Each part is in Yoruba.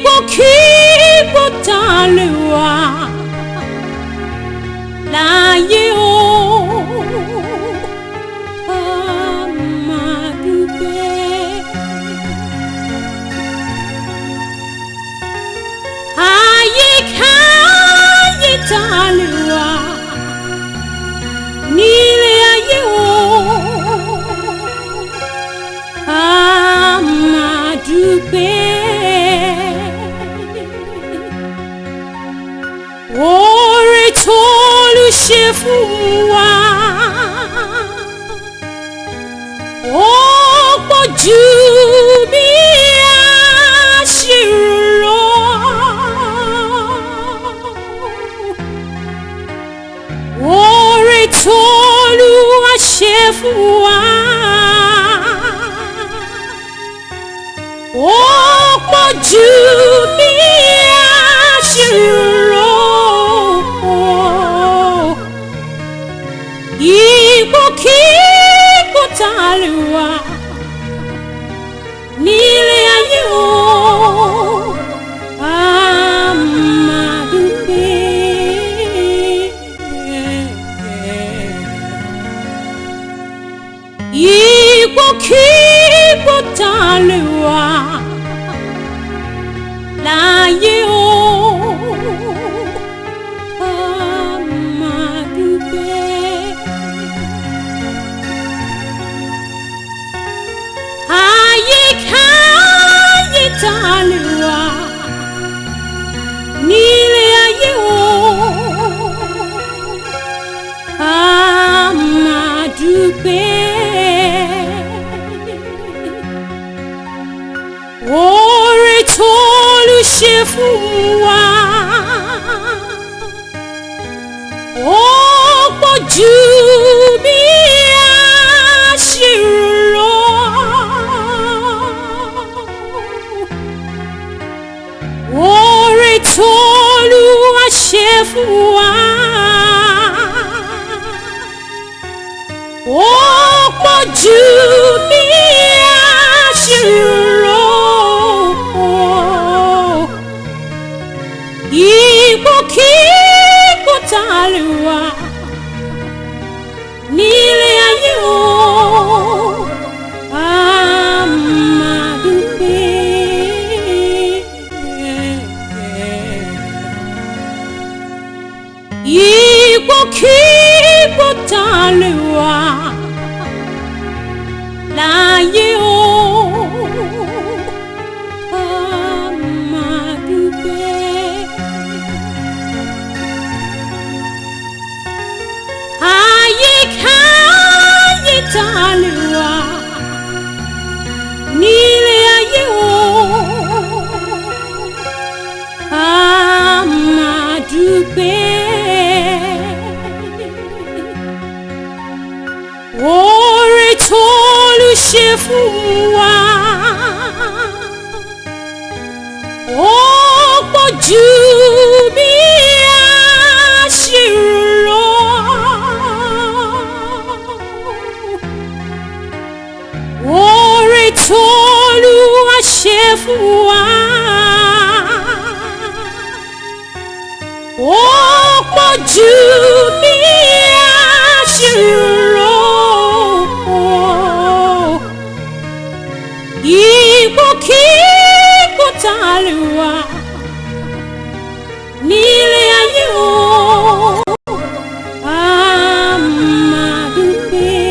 Ipòkípò tá a lè wà láyé o, ká máa dúpẹ́. Àyíkáyé tá a lè wà nílé ayé o, ká máa dúpẹ́. Oore t'Olú ṣe fún wa ó pọ̀ jù bí a ṣe rò lọ. Oore t'Olúwa ṣe fún wa ó pọ̀ jù bí a ṣe rò. Ipòkípò tá a lè wà nílé ayé o, ká máa dúpẹ́. Ipòkípò tá a lè wà láyé o, ká máa dúpẹ́. Àyíkáyé tá a lè wà nílé ayé o, ká máa dúpẹ́. Oore t'Olú ṣe fún wa ó pọ̀ jù bí a ṣe rò lọ. Oore t'Olúwa ṣe fún wa ó pọ̀ jù bí a ṣe rò. Ipòkípò tá a lè wà nílé ayé o, ká máa dúpẹ́. Ipòkípò tá a lè wà láyé o, ká máa dúpẹ́. Àyíkáyé tá a lè wà nílé ayé o, ká máa dúpẹ́. Oore t'Olú ṣe fún wa ó pọ̀ jù bí a ṣe rò lọ. Oore t'Olúwa ṣe fún wa ó pọ̀ jù bí a ṣe rò. Ipòkípò tá a lè wà nílé ayé o, ká máa dúpẹ́.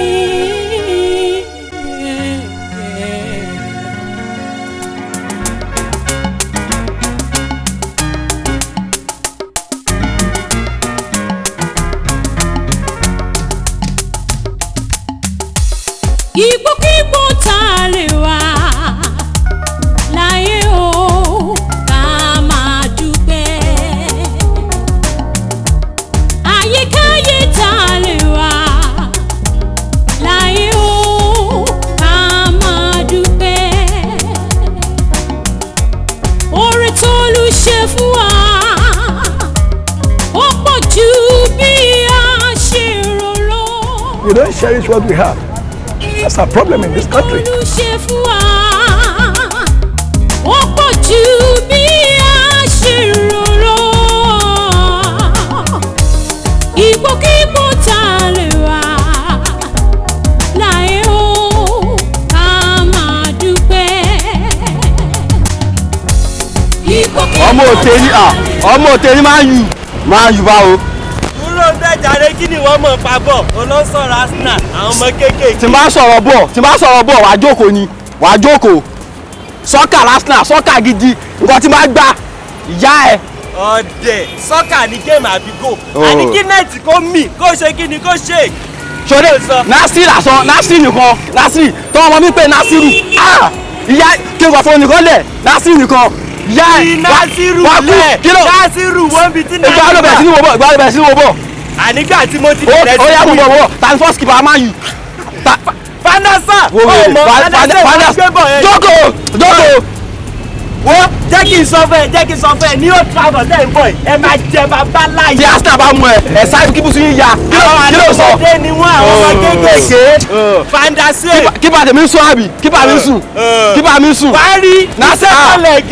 Ipòkípò tá a lè wà láyé o, ká máa dúpẹ́. Àyíkáyé tá a lè wà láyé o, ká máa dúpẹ́. Oore t'Olú ṣe fún wa ó pọ̀ jù bí a ṣe rò lọ. We don't cherish what we have. That's our problem in this country. Olú ṣe fún wa ó pọ̀ jù bí Ọmọ òtẹ́ni à, ọmọ òtẹ́ni máa ń yù, máa ń yù báwo. Dúró ń bẹ́ jàre, kí ni wọ́n mọ̀ pa bọ̀? Olóńsọ̀rọ̀ Arsenal, àwọn ọmọ kéékèèké. Tí n bá sọ̀rọ̀ bọ̀, tí n bá sọ̀rọ̀ bọ̀, wàá jókòó ni, wàá jókòó. Soccer, Arsenal, soccer gidi, nǹkan tí máa gbà ìyá ẹ̀. Ọ̀dẹ̀, soccer ní game àbí go? Oh. Àní kí net kó mì, kó ṣe kí ni kó ṣe. Ṣọdẹ Nasiri lásán, Nasiri nìkan, Nasiri tọ́ ọmọ mi pé Nasiru, ah, ìyá kí n kò fún nìkan lẹ̀, Nasiri nìkan, ìyá ẹ̀. Fi Nasiru wá kú lẹ̀. kí ló Nasiru wọ́n bi tí ìgbà ló bẹ̀rẹ̀ sí ní wo bọ̀, ìgbà ló bẹ̀rẹ̀ sí ní wo bọ̀? Ànígbà tí mo ti Ó bẹ̀rẹ̀ ó sí yá, ní mo bọ̀ wọ̀ tani first keeper máa yù ta? Fanasa. Wo wo Ọmọ Fanasa wọ́n gbé bọ̀ yẹn. Jókòó, jókòó. Wo, jẹ́ kí n sọ fún ẹ, jẹ́ kí n sọ fún ẹ, ní Old Trafford tẹ̀ ń bọ̀ yìí, ẹ máa jẹ bàbá láyé. Tí Arsenal bá mú ẹ, ẹ sáré kí bùsùn yín ya. Kí ló sọ? Ọmọdé ni wọ́n, àwọn ọmọ kéékèèké. Fandase. Kípa tèmi ń sún àbí? Kípa mi ń sùn, kípa mi ń sùn. Wàá rí second leg,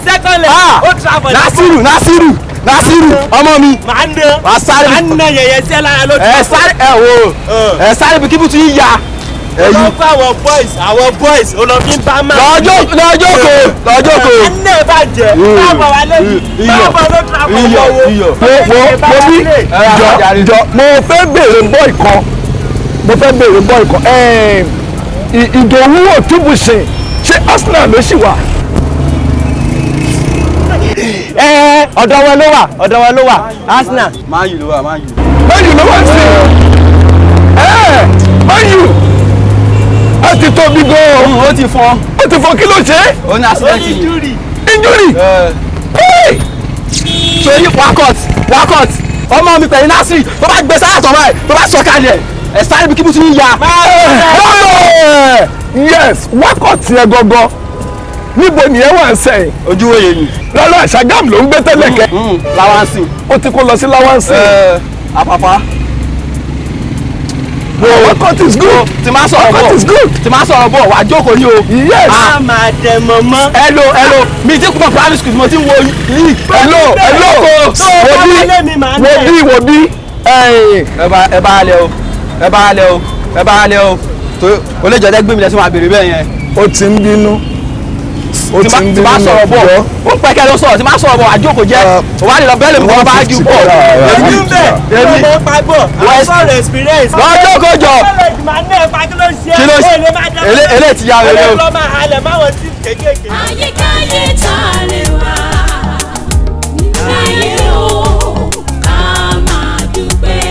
second leg, Old Trafford. Nasiru, Nasiru, Nasiru ọmọ mi. Màá na Wàá sáré. Màá na yẹ̀yẹ́ sí ẹ lára lójú. Ẹ sáré, ẹ wo, ẹ sáré bí kíbùtù yín ya Lọ ẹyí. fún àwọn boys, àwọn boys ó lọ fi ń bá máa. Lọ́jọ́, lọ́jọ́ kò, lọ́jọ́ kò. Ẹ náà bàjẹ́, báàbọ̀ wà lẹ́yìn, báàbọ̀ ló Trafford. Iyọ̀, wọ̀. iyọ̀. Wo, wo, wo bí, jọ, jọ, mo fẹ́ béèrè boy kan, mo fẹ́ béèrè boy kan. Ìdòwú Òtúbùsìn, ṣé Arsenal ló ṣì wà? Ẹ ọ̀dọ̀ wọn ló wà, ọ̀dọ̀ wọn ló wà, Arsenal. Máa yù ló wà, máa yù. Man U ló wà sí ẹ. Man U á ti tóbi gan-an. Ó ti fọ́n. Ó ti fọ́? Kí ló ṣe é? Ó ní accident yìí. Injury. Injury? Hey! Sori Wakot, Wakot ọmọ mi pẹ̀lú Nasiri, tó bá gbé sáyà tán báyìí, tó bá sọ kalẹ̀, ẹ sáré bí kíbùtù yín ya. Hey! Yes, wákàtí ẹ gangan, níbo nìyẹn wà ń sẹ́yìn? Ojúwòye ni. Lọ́lọ́, Ṣàgámù ló ń gbé tẹ́lẹ̀ kẹ́. Láwánsìn. Ó ti kó lọ sí Láwánsìn. Àpàpà. Wakot is good. Tí máa sọ̀rọ̀ Wakot bọ̀ is good. Tí máa sọ̀rọ̀ bọ̀, wàá jókòó ní o. Yes. A máa dẹ mọ̀mọ́. Hello, hello, mi ti kúkọ̀ primary school, mo ti ń wo league. Hello, hello. Tó o bá Wo bí, wálé mi, màá wo nẹ̀. bí, wo bí. Ẹ bá, ẹ bá lẹ o, ẹ bá lẹ o, ẹ bá lẹ o, tó o lè jọjẹ gbé mi lẹ sí wọn àbèrè bẹ́ẹ̀ yẹn. Ó ti ń bínú, ó ti ń Tí bá bínú. sọ̀rọ̀ bọ̀, ó pẹ́ kẹ́ ló sọ̀rọ̀. Tí bá sọ̀rọ̀ bọ̀, àjókòó jẹ́ wà á lè lọ bẹ́ẹ̀ lè mú kọ́ bá ju bọ̀. Èmi ń bẹ̀, Èmi. ọmọ pa bọ̀, àwọn sọ̀rọ̀ experience. Lọ́jọ́ kọjọ. College máa ná ẹ̀ pa, kí ló ṣe é? Kí ló ṣe? Ó lè máa dá. Elé ti ya wèrè o. Ó lè lọ́ máa halẹ̀ máwọn tí kéékèèké. Ayékáyé tá a lè wà láyé o, ká máa dúpẹ́.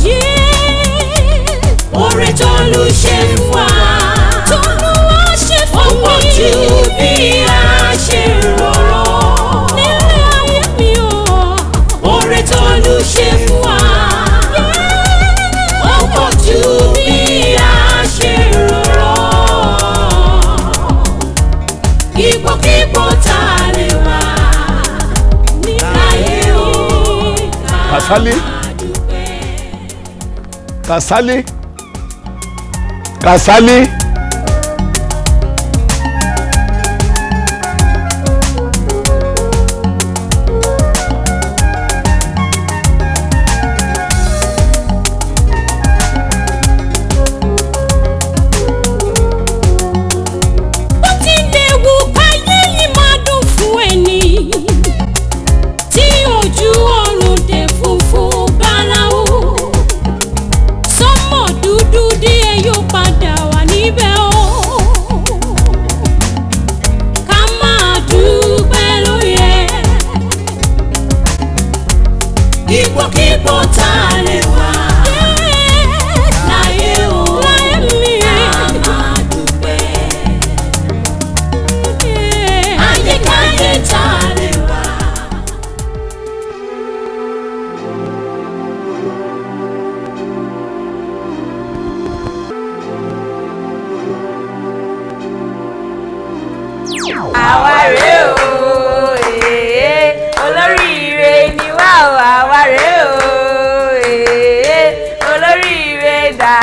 Yé oore t'Olú ṣe fún wa. T'Olúwa ṣe fún mi. Ó pọ̀ jù bí a ṣe rò lọ. Nílé ayé mi o. Oore t'Olú ṣe fún wa. Ó pọ̀ jù bí a ṣe rò lọ. Ipòkípò tá a lè wà láyé o, ká Kàsálí. máa dúpẹ́. Kàsálí, Kàsálí. Bó ti lè wù káyé yìí máa dùn fún ẹni tí ojú ọ̀run dé funfun báláwo, sọ́mọ̀ dúdú díẹ̀ yóò padà wà níbẹ̀ o. Ká máa dúpẹ́ lóye ipòkípò tá a lè wà láyé o, ká máa dúpẹ́. Ayékáyé tá a lè wà. Àwa rèé o, èé, olóríire ni wá o. Àwa rèé o, èé, olóríire dà.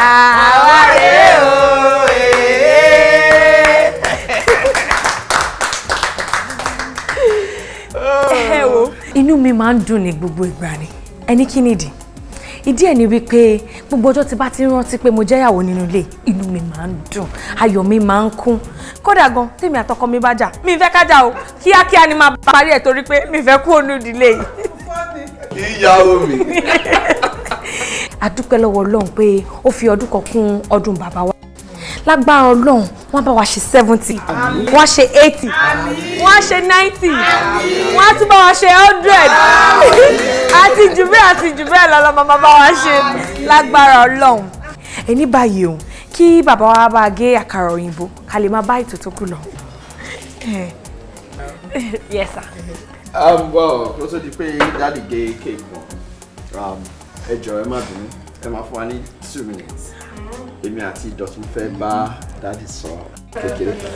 Àwa rèé o, èé. Ẹ wo, inú mi máa ń dùn ní gbogbo ìgbà ni. Ẹni kí nìdí? Ìdí ẹ̀ ni wípé Gbogbo ọjọ́ tí bá ti ń rántí pé mo jẹ́yàwó nínú ilé, inú mi máa ń dùn, ayọ̀ mi máa ń kún. Kódà gan, tèmi àtọkọ mi bá jà, mi fẹ́ ká jà o, kíákíá ni máa parí ẹ̀ torí pé mi fẹ́ kúrò nínú ìdílé yìí. Ìyàwó mi. A dúpẹ́ lọ́wọ́ Ọlọ́run pé ó fi ọdún kan kún ọdún bàbá wa. Lágbára Ọlọ́run, wọ́n bá wa ṣe 70, wọ́n ṣe 80, wọ́n ṣe 90, wọ́n á tún bá wa ṣe 100, àti jù bẹ́ẹ̀ àti jù bẹ́ẹ̀ lọ lọ́mọ bá wa ṣe lágbára Ọlọ́run. Ẹ ní báyìí o, kí bàbá wa bá gé àkàrà òyìnbó ká lè máa bá ètò tó kù lọ. Yes sir. Well, kó tó di pé daddy gé cake wọn, ẹ jọ̀ọ́ ẹ má bínú, ẹ máa fún wa ní 2 minutes. Èmi àti Dọ̀tun fẹ́ bá daddy sọ̀rọ̀ kékeré kan.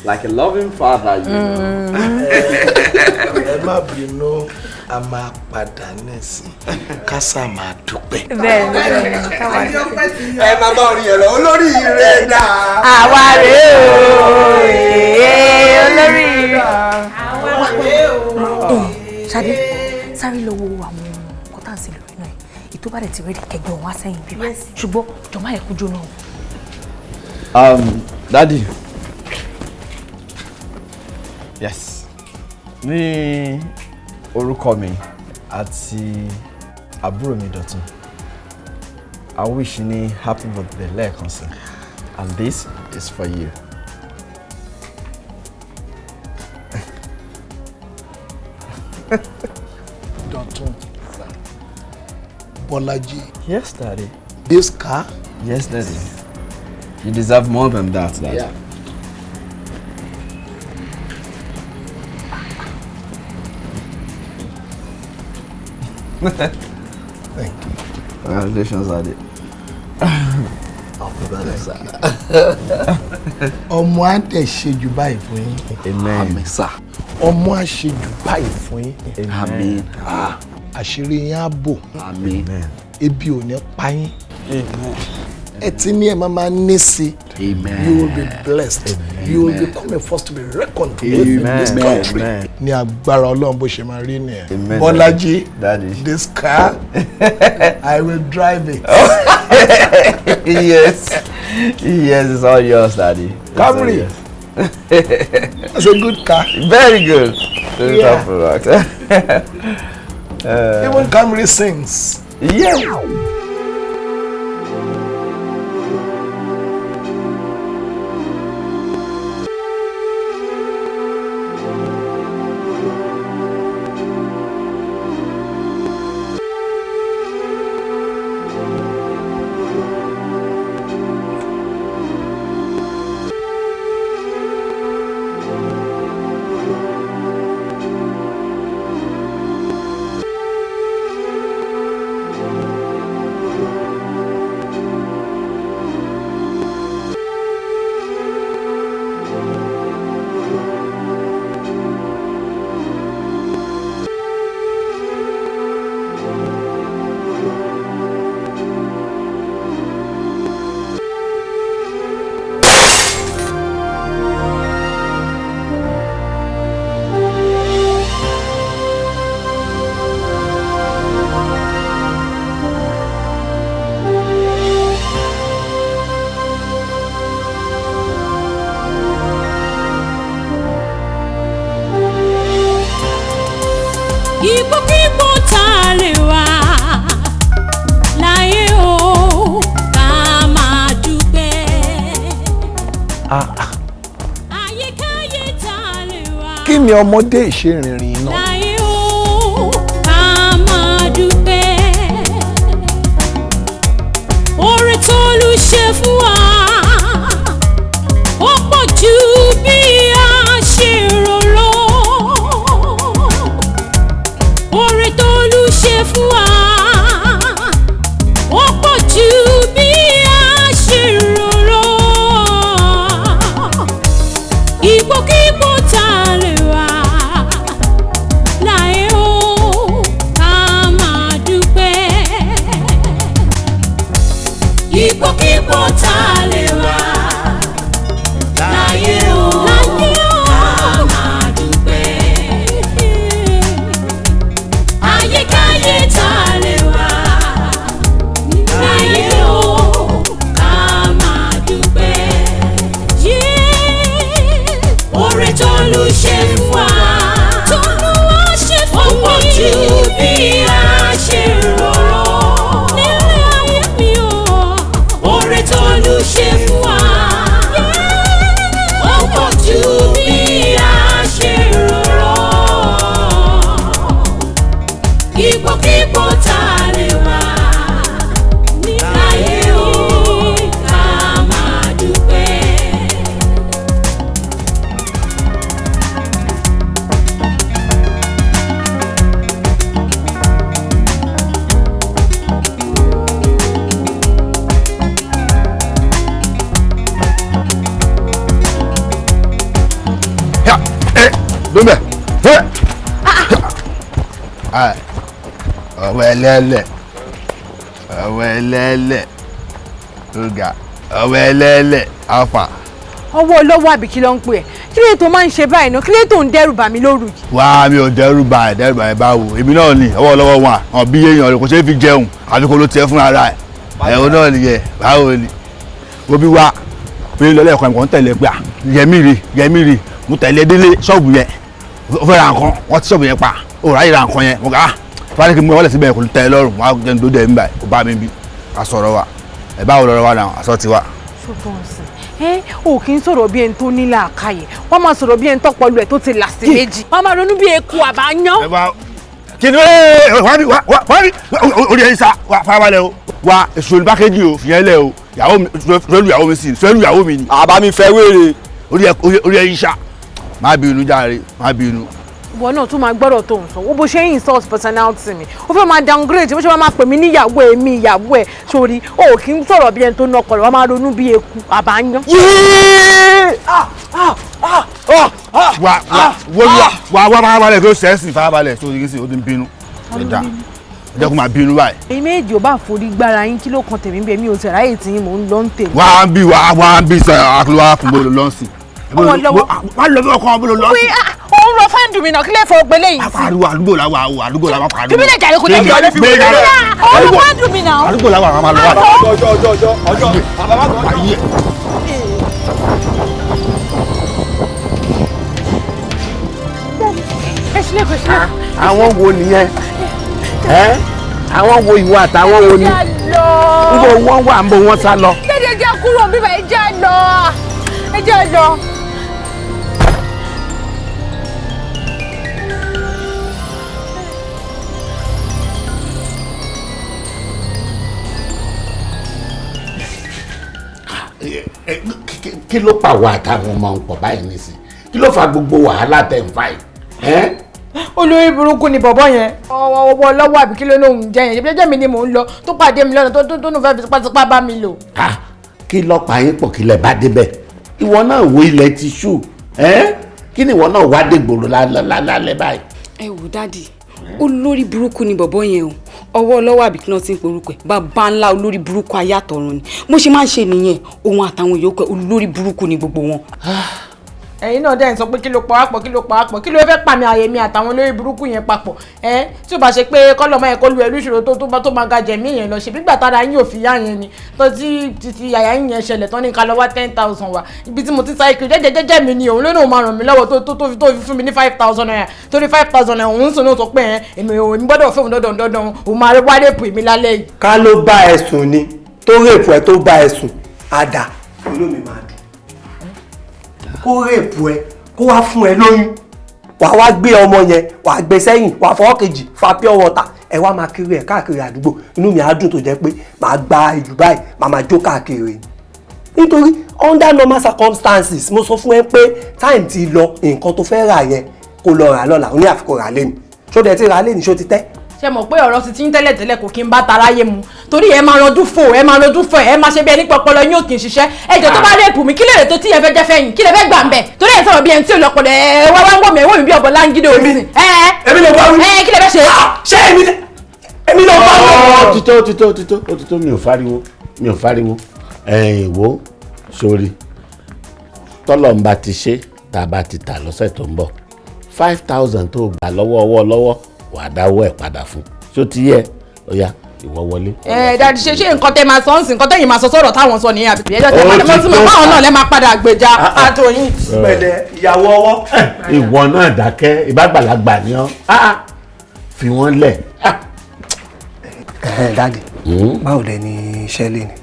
Like a loving father, you know. Ẹ má bínú, a máa padà nísìn, kásá máa dúpẹ́. Bẹ́ẹ̀ni, bẹ́ẹ̀ni, káwa dúpẹ́. Ẹ máa bá orin yẹn lọ, olórí ire dà. Àwa rèé o, ee, olórí ire. Àwa rèé o. Ṣadé, sáré lọ wo àwọn kọ́tàǹsì lórí náà yìí. Ètò bá dẹ̀ ti rẹ́dí kẹgbẹ́ òun wá sẹ́yìn bíbá. Ṣùgbọ́n jọ̀ọ́ má yẹ kó jóná o. Daddy. Yes. Ní orúkọ mi àti àbúrò mi Dọ̀tun, I wish ní happy birthday lẹ́ẹ̀kan sí. And this is for you. Dọ̀tun. Bọ́lájí. Yes, Daddy. This car? Yes, Daddy. You deserve more than that, Daddy. Yeah. Thank you. Congratulations, Daddy. Ọmọ á dẹ̀ ṣe jù báyìí fún yín. Amen. Àmín sà. Ọmọ á ṣe jù báyìí fún yín. Amen. Àṣírí yín á bò. Amen. Ebi ò ní pa yín. Ẹ ti ní ẹ máa máa ní sí. Amen. You will be blessed. Amen. You will become a force to be reckoned with in this country. Amen. Ní agbára Ọlọ́run bó ṣe máa rí nìyẹn. Amen. Bọ́lájí, Daddy. this car, I will drive it. Yes. Yes, it's all yours, Daddy. It's all Camry. yours. That's a good car. Very good. Very Yeah. top product. Even Camry sings. Yeah. Ipòkípò tá a lè wà láyé o, ká máa dúpẹ́. Àyíkáyé tá a lè wà Kí ni ọmọdé ìṣerìnrìn náà? láyé o, ká máa dúpẹ́. Oore t'Olú ṣe fún wa, ó pọ̀ jù bí a ṣe rò lọ. Oore t'Olú ṣe fún wa, ó pọ̀ jù bí a ṣe rò lọ. Ipòkípò tá a lè wà láyé o, ká máa dúpẹ́. Ipòkípò tá a Ọwọ́ ẹlẹ́lẹ̀, ọwọ́ ẹlẹ́lẹ̀, ọ̀gá, ọwọ́ ẹlẹ́lẹ̀, alfa. Ọwọ́ olówó àbí kí ló ń pè ẹ́? Kí ló tó máa ń ṣe báyìí náà? Kí ló tó ń dẹ́rù bà mí lóru yìí? Wá, mi ò dẹ́rù bà ẹ́, dẹ́rù bà ẹ́ báwo? Èmi náà ni ọwọ́ ọlọ́wọ́ wà, hàn bí èèyàn rẹ̀ kò ṣeé fi jẹun, àbí kò ló tiẹ̀ fúnra ara ẹ̀. Ẹ̀hún náà nìyẹn, báwo ni? Obi wa, pé lọ́lẹ́ ẹ̀kọ́ ẹ̀kọ́ ń tẹ̀lé pé à, Yẹmí rè, Yẹmí rè, mo tẹ̀lé délé ṣọ́ọ̀bù yẹn, ó fẹ́ ra nǹkan, wọ́n ti ṣọ́ọ̀bù yẹn pa, ó ráyè ra nǹkan yẹn, mo kà á, fáwọn kí n mú ẹ wọlé síbẹ̀ kò ní tẹ́ ẹ lọ́rùn, wọ́n á jẹun dóde ẹ̀ ń báyìí, ó bá mi bí, a sọ̀rọ̀ wa, ẹ̀ báwo lọ́rọ̀ wa náà, àsọ ti wa. Ṣùgbọ́n ọ̀sìn ẹ ò kí ń sọ̀rọ̀ bí ẹni tó ní làákàyè, wọ́n máa sọ̀rọ̀ bí ẹni tọ́pọ̀lù ẹ̀ tó ti là sí méjì, wọ́n máa ronú bí eku àbáyán. Kí ni wá bí wá bí orí ẹyin sá wá farabalẹ̀ o, wá èso ní pákéjì o, fìyẹn lẹ̀ o, ìyàwó mi fẹ́lú ìyàwó mi sí fẹ́lú ìyàwó mi ni. Àbá mi fẹ́ wéèrè. Orí ẹyin sá, má bínú jàre, má bínú. Ìwọ náà tún máa gbọ́dọ̀ tó ń sọ, wo bó ṣe ń insult personality mi, ó fẹ́ máa downgrade, bó ṣe máa pè mí níyàwó èmi ìyàwó ẹ̀ sórí, o kì í sọ̀rọ̀ bí ẹni tó nọkọ̀ lọ́wọ́, máa ronú bí eku àbáyán. Wá wá wá wá farabalẹ̀ kí ó ṣẹ́ẹ̀sì farabalẹ̀ tó ti ó ti ń bínú, ẹ̀dá ẹ jẹ́ kó máa bínú báyìí. Èyí méjì ò bá forí gbára yín, kí ló kan tèmi bí èmi ò tẹ̀ ráyè tí mò ń lọ ń tèmi. Wá ń bí wá wá ń bí sọ àkùlọ̀ wá kún bó lọ lọ́sìn. Ọmọ lọ́wọ́. Wá lọ bí ọkọ bó lọ lọ́sìn. Òun rọ fáńdù mi náà kí lè fọ ògbélé yìí sí. Pariwo àdúgbò làwọn àwọn àdúgbò làwọn pariwo. Bíbí lè jàre kò tẹ̀lé. Òun rọ fáńdù mi náà. Àdúgbò làwọn àwọn máa lọ wà. Ọjọ́ ọjọ́ ọjọ́ ọjọ́ bàbá má gbọ́. Àwọn wo nìyẹn? Àwọn wo ìwọ àtàwọn wo ni? Nbọ wọn wà, nbọ wọn sá lọ. Dédé jẹ́ kúrò bíbá ẹ jẹ́ lọ. Ẹ jẹ́ lọ. Kí ló pa wà àtàwọn ọmọ ń pọ̀ báyìí nísìn? Kí ló fa gbogbo wàhálà tẹ̀ ń fa yìí? Olórí burúkú ni bọ̀bọ̀ yẹn, ọwọ́ ọlọ́wọ́ àbí kí ló lóun jẹ yẹn, jẹ́jẹ́ mi ni mò ń lọ tó pàdé mi lọ́nà tó tó nù fẹ́ fi tipátipá bá mi lò. Kí ló pa yín pọ̀ kí lẹ bá débẹ̀? Ìwọ náà wo ilẹ̀ ti ṣú, kí ni ìwọ náà wá dé gbòòrò lálẹ́ báyìí? Ẹ wò dádì, olórí burúkú ni bọ̀bọ̀ yẹn o, ọwọ́ ọlọ́wọ́ àbí kí náà ti ń porúkọ ẹ̀, bàbá ńlá olórí burúkú ayátọ̀run ni, mo ṣe máa ń ṣe nìyẹn, òun àtàwọn yòókù olórí burúkú ni gbogbo wọn. Ẹ̀yin náà dẹ́yìn sọ pé kí ló pa wá pọ̀, kí ló pa wá pọ̀, kí ló fẹ́ pàmì àyè mi àtàwọn olórí burúkú yẹn papọ̀, ẹ tí ó bá ṣe pé kọ́lọ́mọ yẹn kó lu ẹlú ìṣòro tó máa ga jẹ̀mí yẹn lọ, ṣe gbígbà tára yín ò fi yá yẹn ni tó tí títí àyà yín yẹn ṣẹlẹ̀ tán ní ká lọ wá 10,000 wá, ibi tí mo ti sáré kiri jẹ́jẹ́jẹ́jẹ́ mi ni òun ló náà máa ràn mí lọ́wọ́ tó fi fún mi ní 5,000 naira, torí 5,000 naira òun sùn náà sọ pé èmi ò ní gbọ́dọ̀ fóun dandan dandan òun máa wá rèpù èmi lálẹ́ yìí. Ká ló bá ẹ sùn ni tó rèpù ẹ tó bá ẹ sùn àdá olómi máa dùn kó rèpù ẹ kó wá fún ẹ lóyún, wàá wá gbé ọmọ yẹn, wàá gbé sẹ́yìn, wàá fọwọ́ kejì fa pure water, ẹ wá máa kiri ẹ káàkiri àdúgbò, inú mi á dùn tó jẹ́ pé màá gba ìlú báyìí, màá máa jó káàkiri. Nítorí under normal circumstances mo sọ fún ẹ pé time ti lọ, nǹkan tó fẹ́ rà yẹn kó lọ rà lọ́la, ó ní àfikún rà lẹ́nu, ṣó dẹ̀ ti rà lẹ́nu, ṣó ti tẹ́? Ṣe mọ̀ pé ọ̀rọ̀ ti ti ń tẹ́lẹ̀ tẹ́lẹ̀ kò kí n bá taráyé mu, torí ẹ máa ranjú fò, ẹ máa ranjú fò, ẹ máa ṣe bí ẹni pọpọlọ yín ò kì í ṣiṣẹ́. Ẹjọ́ tó bá rèpù mi kí lè rè tó tí ẹ fẹ́ jẹ́ fẹ́yìn, kí lè fẹ́ gbà ń bẹ̀, torí ẹ sọ̀rọ̀ bí ẹni tí ò lọ́pọlọ, ẹ wá wá ń wò mí, ẹ wò mí bí ọ̀bọ láńgídé òsì. Èmi ló bá wí. Ẹ kí lè fẹ́ ṣe. Ṣé èmi ló bá wí. Òtítọ́ òtítọ́ òtítọ́ òtítọ́, mi ò fariwo, mi ò fariwo. Ẹ̀yin wo sórí tọ́lọ̀ ń bá ti ṣe tá a bá ti tà lọ́sẹ̀ tó ń bọ̀, 5,000 tó gbà lọ́wọ́ ọwọ́ lọ́wọ́ wàá dáwọ́ ẹ̀ padà fún, ṣó ti yẹ? Ó yá ìwọ wọlé. Ẹ dadi, ṣe nǹkan tẹ máa sọ ń sìn, nǹkan tẹ̀yin máa sọ sọ̀rọ̀ táwọn sọ nìyẹn àbí ẹjọ́ tẹ máa mọ sí mọ báwọn náà lẹ máa padà gbèjà àtòyìn. Pẹ̀lẹ́ ìyàwó ọwọ́. Ìwọ náà dákẹ́, ìbágbàlagbà ni ọ́, fi wọ́n lẹ̀. Dadi, báwo dẹ ni iṣẹ́ lé ni.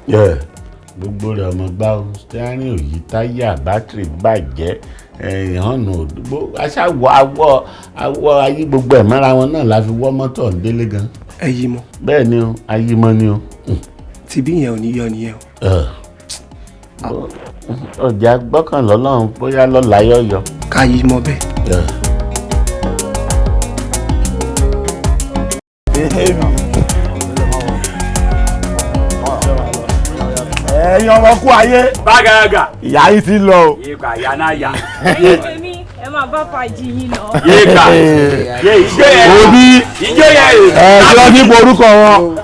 Gbogbo rẹ̀ ọmọ gbá o, steering òyì, táyà, bátìrì bàjẹ́, ìhànà òdúgbò aṣáwọ̀ awọ awọ ayé gbogbo ẹ̀ mọ́ra wọn náà la fi wọ́ mọ́tò délé gan. Ẹ yí mọ́. Bẹ́ẹ̀ ni o, ayé mọ́ ni o. Tìbí yẹn ò ní yọ nìyẹn o. Ọjà gbọ́kànlọ́lọ́run bóyá lọ́la yọ̀yọ̀. Ká yí mọ́ bẹ́ẹ̀. Ẹ̀yin ọmọ kú ayé. Bágàgà. Ìyá yìí ti lọ o. Ìgbà ìyá náà yà. Ẹ̀yin tèmi, ẹ máa máa bá fàájì yín lọ. Yéèkà Òbí ẹ kí wọ́n fi borúkọ wọn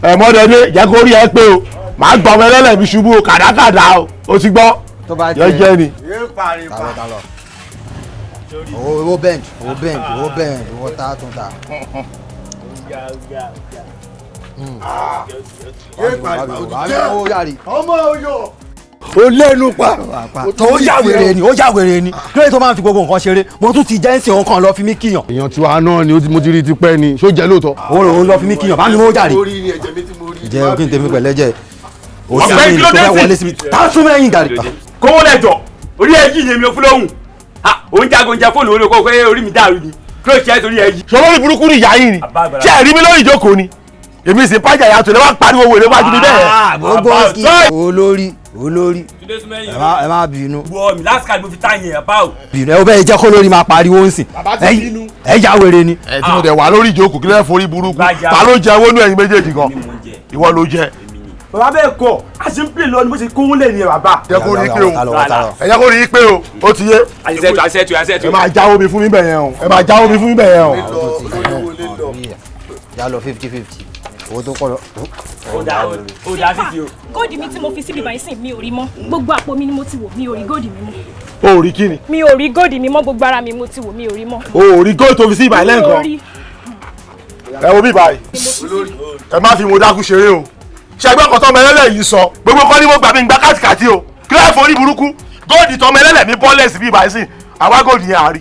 ẹ mọ́dẹ́dẹ́ jẹ́ kó rí ẹ pé o màá gbọ́ ọmọ ẹlẹ́lẹ̀ mi ṣubú o kàdákàdá o o ti gbọ́ yọ jẹ́ ni. Owó bend, owó bend, owó bend, owó tá tún ta. Ọmọ oyò. Ó lẹ́nu pa. Ó yà wèrè ni, ó yà wèrè ni. Lóye tó máa ń fi gbogbo nǹkan ṣeré, mo tún ti jẹ́ ń sìn òun kan lọ fi mí kíyàn. Èèyàn tiwa náà ni mo ti rí tipẹ́ ni, ṣó jẹ́ lóòótọ́? Òun lọ fi mí kíyàn, bá mi mú jàre. Jẹ́ kí n tèmi pẹ̀lẹ́ jẹ́. Ọ̀gbẹ́ni kí ló dé sí? Tá a súnmọ́ ẹ̀yìn gàrí. Kówó lẹ́jọ̀, orí ẹ̀ yìí ni èmi ò fún lóhùn. Òun jagun jẹ fóònù orí okòó pé orí mi dàrú ni. Kí ló ṣe é torí ẹ yìí? Ṣọlá ní burúkú ni ìyá yìí ni. Ṣé ẹ rí mi lórí ìjókòó ni? Èmi sì pàjá yàtọ̀ lè wá pariwo wèrè wájú mi bẹ́ẹ̀. Gbogbo olórí olórí ẹ má bínú. Wọ mi last card mo fi tá yẹn àbá o. Bínú ẹ ó bẹ́ẹ̀ jẹ́ kó lórí máa pariwo ń sìn. Ẹ ya wèrè ni. Ẹ tí mo dẹ̀ wà lórí ìjókòó kí lẹ́ forí burúkú. Ta ló jẹ owó nú ẹ̀yin méjèèjì gan? Ìwọ ló jẹ. Bàbá bẹ́ẹ̀ kọ́, a ṣe ń pè lọ ni bó ṣe kówó lè ní bàbá. Jẹ́ kó rí pé o, ẹ jẹ́ kó rí pé o, ó ti yé. Àṣẹ́tù àṣẹ́tù àṣẹ́tù. Ẹ máa jáwó mi fún mi bẹ̀ yẹn o, ẹ máa jáwó mi fún mi bẹ̀ yẹn o. Já lọ 50-50. Owó tó kọ́ lọ. Ó dá fífi o. Góòdì mi tí mo fi síbi báyìí sìn mi ò rí mọ́. Gbogbo àpò mi ni mo ti wò, mi ò rí góòdì mi mọ́. O ò rí kí ni? Mi ò rí góòdì mi mọ́, gbogbo ara mi mo ti wò, mi ò rí mọ́. O ò rí góòdì tó fi sí ìbàlẹ̀ nǹkan. Ẹ wo bí báyìí. Ẹ má fi mo dákú ṣeré o. Ṣé ẹgbẹ́ kan tọmọ ẹlẹ́lẹ̀ yìí sọ? Gbogbo kan ní mo gbà mí ń gba kàtìkàtì o. Kí láì forí burúkú? Góòdì tọmọ ẹlẹ́lẹ̀ mi bọ́lẹ̀ sí bí báyìí sìn. Àwa góòdì yẹn àárí.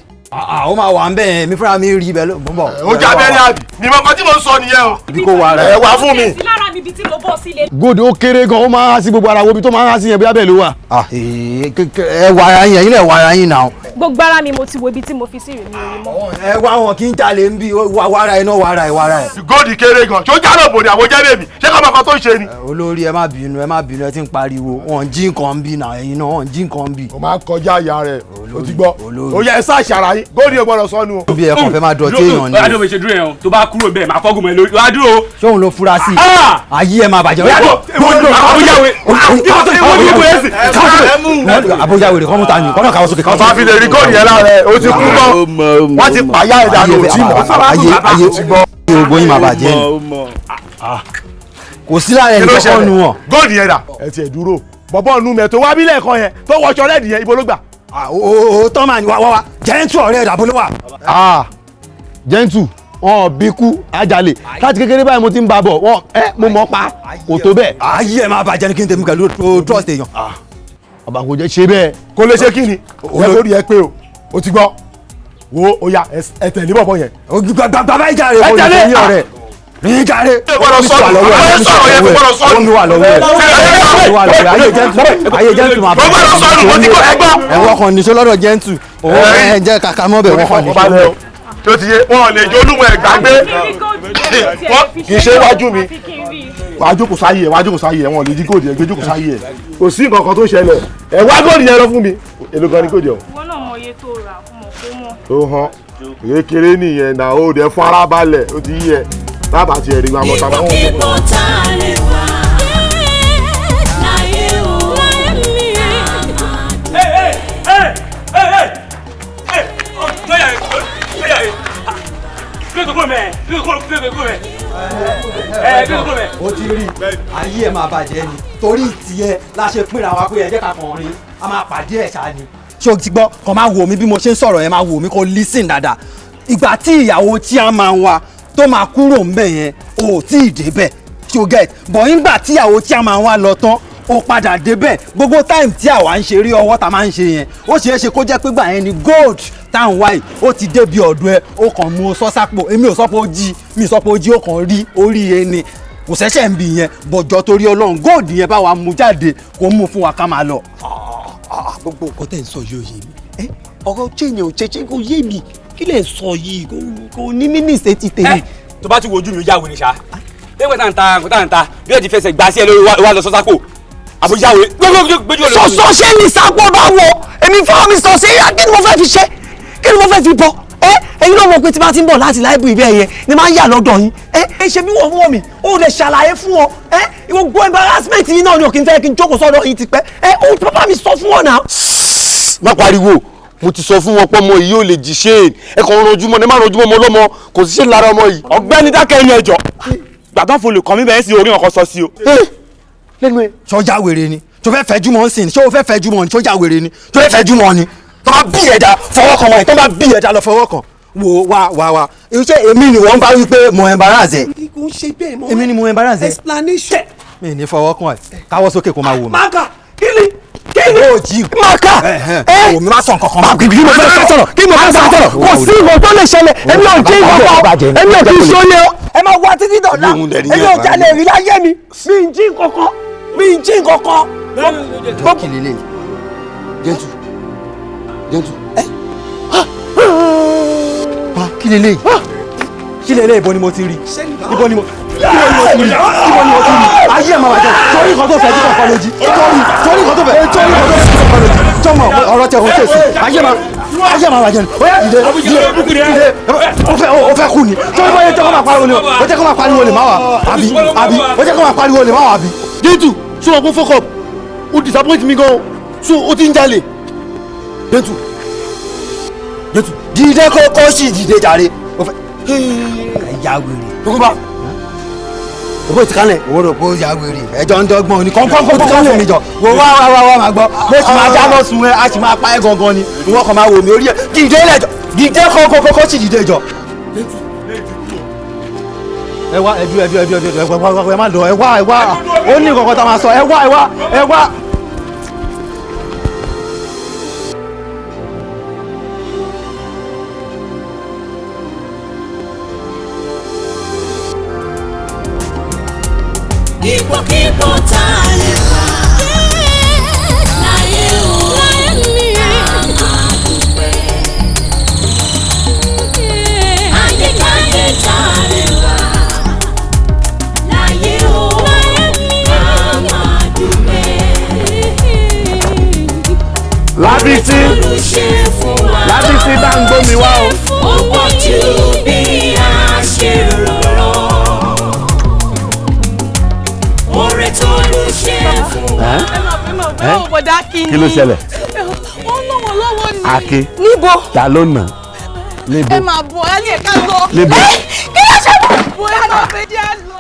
Ó máa wà ń bẹ̀ yẹn, mi fúnra mi rí ibẹ̀ ló ń bọ̀. Ó jẹ́ abẹ́rẹ́ àbí. Mi mọ nǹkan tí mo ń sọ nìyẹn o. Ibi kò wà rẹ̀. Ẹ wá fún mi. Sí lára mi ibi tí mo bọ́ sílé. Góòdì ó kéré gan, ó máa ń há sí gbogbo ara wo ibi tó máa ń há sí yẹn bí abẹ́ ló wà. Ẹ wà ara yín, ẹ̀yin lẹ̀ wà ara yín náà. Gbogbo ara mi mo ti wo ibi tí mo fi sí rè mi ò rí mọ́. Ẹ wá wọn kí n jalè ń bí wà ara ẹ náà wà ara ẹ wà ara ẹ. Góòdì kéré gan, ṣó jálò bòde àwọn jẹ́ bèbí, ṣé kọ́ ọmọ kan tó ń ṣe ni. Olórí ẹ má bínú, ẹ má bínú, ẹ ti ń pariwo, wọn jí nǹkan ń bí náà, ẹ̀yin náà wọn jí nǹkan ń bí. O máa ń kọjá ìyá rẹ̀, o ti gbọ́, o yẹ ẹ sáà ṣàrà yín, góòdì ò gbọ́dọ̀ sọnù o. Bí ẹ kàn fẹ́ máa dọ̀tí èèyàn ni. Ó yá dúró ṣe dúró yẹn o, tó bá kúrò bẹ́ẹ̀ máa fọ́gùn mọ́ ẹ lórí, wá dúró. Ṣé òun ló fura sí i? Ayé ẹ máa bàjẹ́. Àbójáwèrè kọ́ mú ta ni, kọ́ náà káwọ́ sókè. Bàbá fi lè rí góòdì yẹn lára ẹ̀, o ti kú mọ́, wọ́n ti pàyà ìdànù ò tí mọ̀. Ayé ayé gbogbo yín máa bàjẹ́ ni. Kò sí lára ẹni kọ́kọ́ nu wọn. Góòdì yẹn dà. Ẹ tiẹ̀ dúró, bọ̀bọ̀ nu mẹ́ tó wá bí lẹ́ẹ̀kan yẹn tó wọṣọ rẹ́ẹ̀dì yẹn, ibo ló gbà? O tọ́ máa ní wá wá jẹ́ńtù ọ̀rẹ́ rẹ̀ àbólówà. Jẹ́ńtù wọn bí kú ajalè láti kékeré báyìí mo ti ń ba bọ̀ wọn ẹ mo mọ̀ pa kò tó bẹ́ẹ̀. Ayé ẹ máa bàjẹ́ ni kí n tẹ̀mí pẹ̀lú trust èèyàn. Ọba kò jẹ́ ṣe bẹ́ẹ̀. Kò lè ṣe kí ni? Ẹ kò rí ẹ pé o, o ti gbọ́, wo o ya ẹ tẹ̀lé bọ̀bọ̀ yẹn. Bàbá ìjà rẹ̀ kò ní ọ̀rẹ́ ní jàre. Omi wà lọ́wọ́ ẹ̀. Omi wà lọ́wọ́ ẹ̀. Ayé jẹ́ntù ayé jẹ́ntù máa bọ̀. Ẹ̀wọ̀n kan níṣó lọ́dọ̀ jẹ́ntù. Òun ẹ̀ jẹ́ kàkà mọ́ bẹ̀ wọ́n kan níṣó. Tó ti yé wọn lè jẹ olúmọ ẹ gbàgbé kì í ṣe wájú mi. Wàá jókòó sáyé ẹ, wàá jókòó sáyé ẹ, wọn lè jí góòdì ẹ gbé jókòó sáyé ẹ. Kò sí nǹkan kan tó ṣẹlẹ̀. Ẹ wá góòdì yẹn lọ fún mi. Èló gan ni góòdì ọ̀hún? Ìwọ náà mọ iye tó rà mọ̀ kó mọ̀. Ó hàn kékeré nìyẹn náà ó dẹ fún ara balẹ̀ ó ti yí ẹ. Bàbá ti ẹ̀rí wa mọ́ta máa ń wọ́n. Ipò tá a lè wà láyé o. Ó ti rí ayé ẹ máa bàjẹ́ ni torí tiẹ̀ la ṣe pínra wa pé ẹ jẹ́ ká kàn rin a máa pàdé ẹ̀ ṣáá ni. Ṣé o ti gbọ́? Kàn máa wò mí bí mo ṣe ń sọ̀rọ̀ yẹn, máa wò mí kó listen dáadáa. Ìgbà tí ìyàwó chairman wa tó máa kúrò ńbẹ̀ yẹn o ò tí ì débẹ̀, ṣé o get? Bọ̀ nígbà tí ìyàwó chairman wa lọ tán o padà débẹ̀, gbogbo time tí àwa ń ṣe rí ọwọ́ ta máa ń ṣe yẹn ó ṣeé ṣe kó jẹ́ pé gbà yẹn ni gold táwọn wáyé ó ti débi ọ̀dọ̀ ẹ, ó kàn mú un sọ́sápò. Èmi ò sọ pé ó jí, mi sọ pé ó jí, ó kàn rí orí ẹni kò ṣẹ̀ṣẹ̀ ń bì yẹn. Bọ̀jọ́ torí Ọlọ́run gold yẹn bá wa mú jáde kó mú fún wa ká máa lọ. Gbogbo nǹkan tẹ̀ ń sọ yóò yé mi, ọ̀rọ̀ chain ò ṣe ṣe kò yé mi, kí lè sọ yìí kò ní mínísítì ti tèmi. Tó bá ti wojú mi ó yá wèrè ṣá. Lẹ́gbẹ̀ẹ́ tá à ń ta bí ó ti fẹsẹ̀ gbá sí ẹ lórí wa lọ sọ́sápò. Àbújá wèrè gbójú olórí. Sọ̀sọ̀ ṣé ní sápò bá wọ èmi fún mi sọ sí kí ni mo fẹ́ fi ṣe, kí ni mo fẹ́ fi bọ̀ ẹ? Ẹ̀yin náà mọ̀ pé tí bá ti ń bọ̀ láti láìbù ìbí ẹ̀yẹ ni máa ń yà lọ́dọ̀ yín. Ẹ ṣe bí wọ́n fún mi, ó lè ṣàlàyé fún ọ. Ẹ gbogbo embarrassment yín náà ni òkè ń fẹ́ kí n jókòó sọ́dọ̀ yín ti pẹ́. Ẹ ó bàbá mi sọ fún ọ náà. Má pariwo, Mo ti sọ fún wọn pé ọmọ yìí ò lè jí ṣe é, ẹ kàn ń ranjú mọ́, ẹ má ranjú mọ́ ọmọ ọlọ́mọ, kò sí ṣe lára ọmọ yìí. Ọ̀gbẹ́ni dákẹ́ ẹnu ẹjọ́. Gbàtàn fún olùkọ́ mi bẹ́ẹ̀ sí orí ọkọ̀ sọ sí o. Lẹ́nu ẹ. Sọjá wèrè ni, tó fẹ́ fẹ́ jùmọ̀ ń sìn, ṣé o fẹ́ fẹ́ jùmọ̀ ni, sọjá wèrè ni, tó fẹ́ fẹ́ jùmọ̀ ni, tó bá bí ẹja fọwọ́ kan wọ̀nyí, tó bá bí ẹja lọ fọwọ́ kan. Wo wa wa wa, iṣẹ́ èmi ni wọ́n bá wí pé mo embarrass ẹ. Kò ń ṣe bẹ́ẹ̀ mọ́. Èmi ni mo embarrass ẹ. Explanation. Mi ní fọwọ́ kan ẹ, káwọ́ sókè kó máa wò mí. Maka kí ni kí ni. Ó jí. Maka ẹ wò mí má sọ nǹkan kan. Kí mo fẹ́ sọ̀rọ̀ kí mo fẹ́ sọ̀rọ̀ kò sí ìwọ tó lè ṣẹlẹ̀ èmi ò jí nǹkan èmi ò kì í ṣọlẹ̀ o. Ẹ máa wá títí dọ̀la èmi ò jalè rí láyé mi, mi ń jí nǹkan mi ń jí nǹkan. Jọ kí lélẹ̀ Gentle gentle. Kí lélẹ̀ kí lélẹ̀ ibo ni mo ti rí ibo ni mo ti rí ibo ni mo ti rí ayé ẹ̀ máa wà jẹ́ torí nǹkan tó fẹ́ jí kọ̀ọ̀kan lójí torí nǹkan tó fẹ́ torí nǹkan tó fẹ́ jí kọ̀ọ̀kan lójí jọmọ ọ̀rọ̀ tẹ̀ òun tẹ̀sí ayé máa wà jẹ́ ni ó yá dìde dìde dìde ó fẹ́ kú ni torí bóyá jẹ́ kó máa pariwo ni ó jẹ́ kó máa pariwo lè má wà àbí àbí ó jẹ́ kó máa pariwo lè má wà àbí. Gentle ṣé wọn kó fuck up, ó disappoint mi gan, so ó ti ń jalè. Gentle gentle. Dìde kó sì dìde jàre. Ya wèrè. Tókùnbà. Owó ti kálẹ̀. Owó rò pé ó ya wèrè. Ẹjọ́ ń dọ́gbọ́n ni. Kọ́ńkọ́ńkọ́ ti kálẹ̀ mi jọ. Wo wá wá wá wá máa gbọ́. Mo sì máa dáná sun ẹ, a sì máa pa ẹ́ gangan ni. Ìwọ kan máa wò mí orí ẹ̀. Dìde lẹ́jọ́. Dìde kọ́ńkọ́ńkọ́ sì dìde jọ. Ẹ wá ẹdú ẹdú ẹdú ẹdú ẹ wá ẹ má lọ ẹ wá ẹ wá. Ó ní nǹkan kan tá a máa sọ ẹ wá ẹ wá ẹ wá. Ipòkípò tá a lè wà láyé o, láyé mi, a máa dúpẹ́. Ayékáyé tá a lè wà láyé o, láyé mi, a máa dúpẹ́. Lábísí Lábísí bá ń gbómi wá o. Ó pọ̀ jù bí a ṣe rò lọ. Kí ló ṣẹlẹ̀? Wọ́n ná wọn lọ́wọ́ ni. Akin. Níbo? Ta ló nà? Níbo? Ẹ máa bọ̀ ẹ ní ká lọ. Níbo? Kí ló ṣe bọ̀ ẹ máa fẹ́ jẹ́ lọ.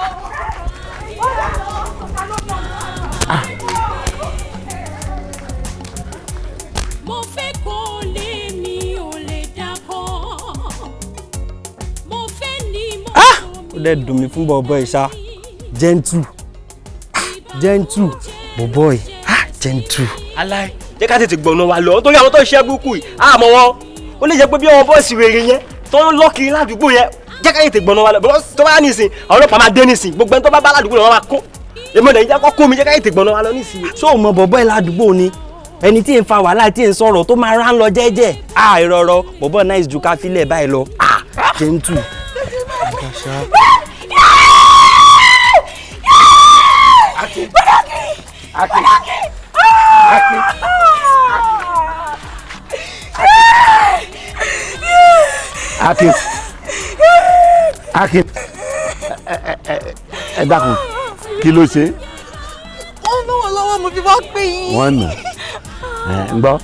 Mo fẹ́ kó lé mi ò lè dákọ́. Mo fẹ́ ní mọ́tò mi. Ó dẹ̀ dùn mí fún bọ̀bọ̀ ìṣá. Gentle. Gentle bọ̀bọ̀ yìí ah gentle. Aláì jẹ́ ká tètè gbọ̀nà wa lọ nítorí àwọn tó ń ṣe burúkú yìí àmọ́ wọn ó lè jẹ́ pé bí àwọn bọ́ọ̀sì wèrè yẹn tó ń lọ́kiri ládùúgbò yẹn jẹ́ ká tètè gbọ̀nà wa lọ tó bá nísìn àwọn ọlọ́pàá máa dé nísìn gbogbo ẹni tó bá bá ládùúgbò lọ́wọ́ máa kó èmi ò lè jẹ́ kó kó mi jẹ́ ká tètè gbọ̀nà wa lọ nísìn. Ṣé o mọ bọ̀bọ̀ yìí ládùúgbò ni ẹni tí ń fa wàhálà tí ń sọ̀rọ̀ tó máa rán lọ jẹ́jẹ́ ah ìrọ̀rọ̀ bọ̀bọ̀ nice ju ká filẹ̀ báyìí lọ ah gentle. Akin. Akin. Akin. Akin. Akin. Ẹ dákun, kí ló ṣe? Wọ́n ná wọn lọ́wọ́ mo fi wá pè yín. Wọ́n nà. Ẹ ń gbọ́,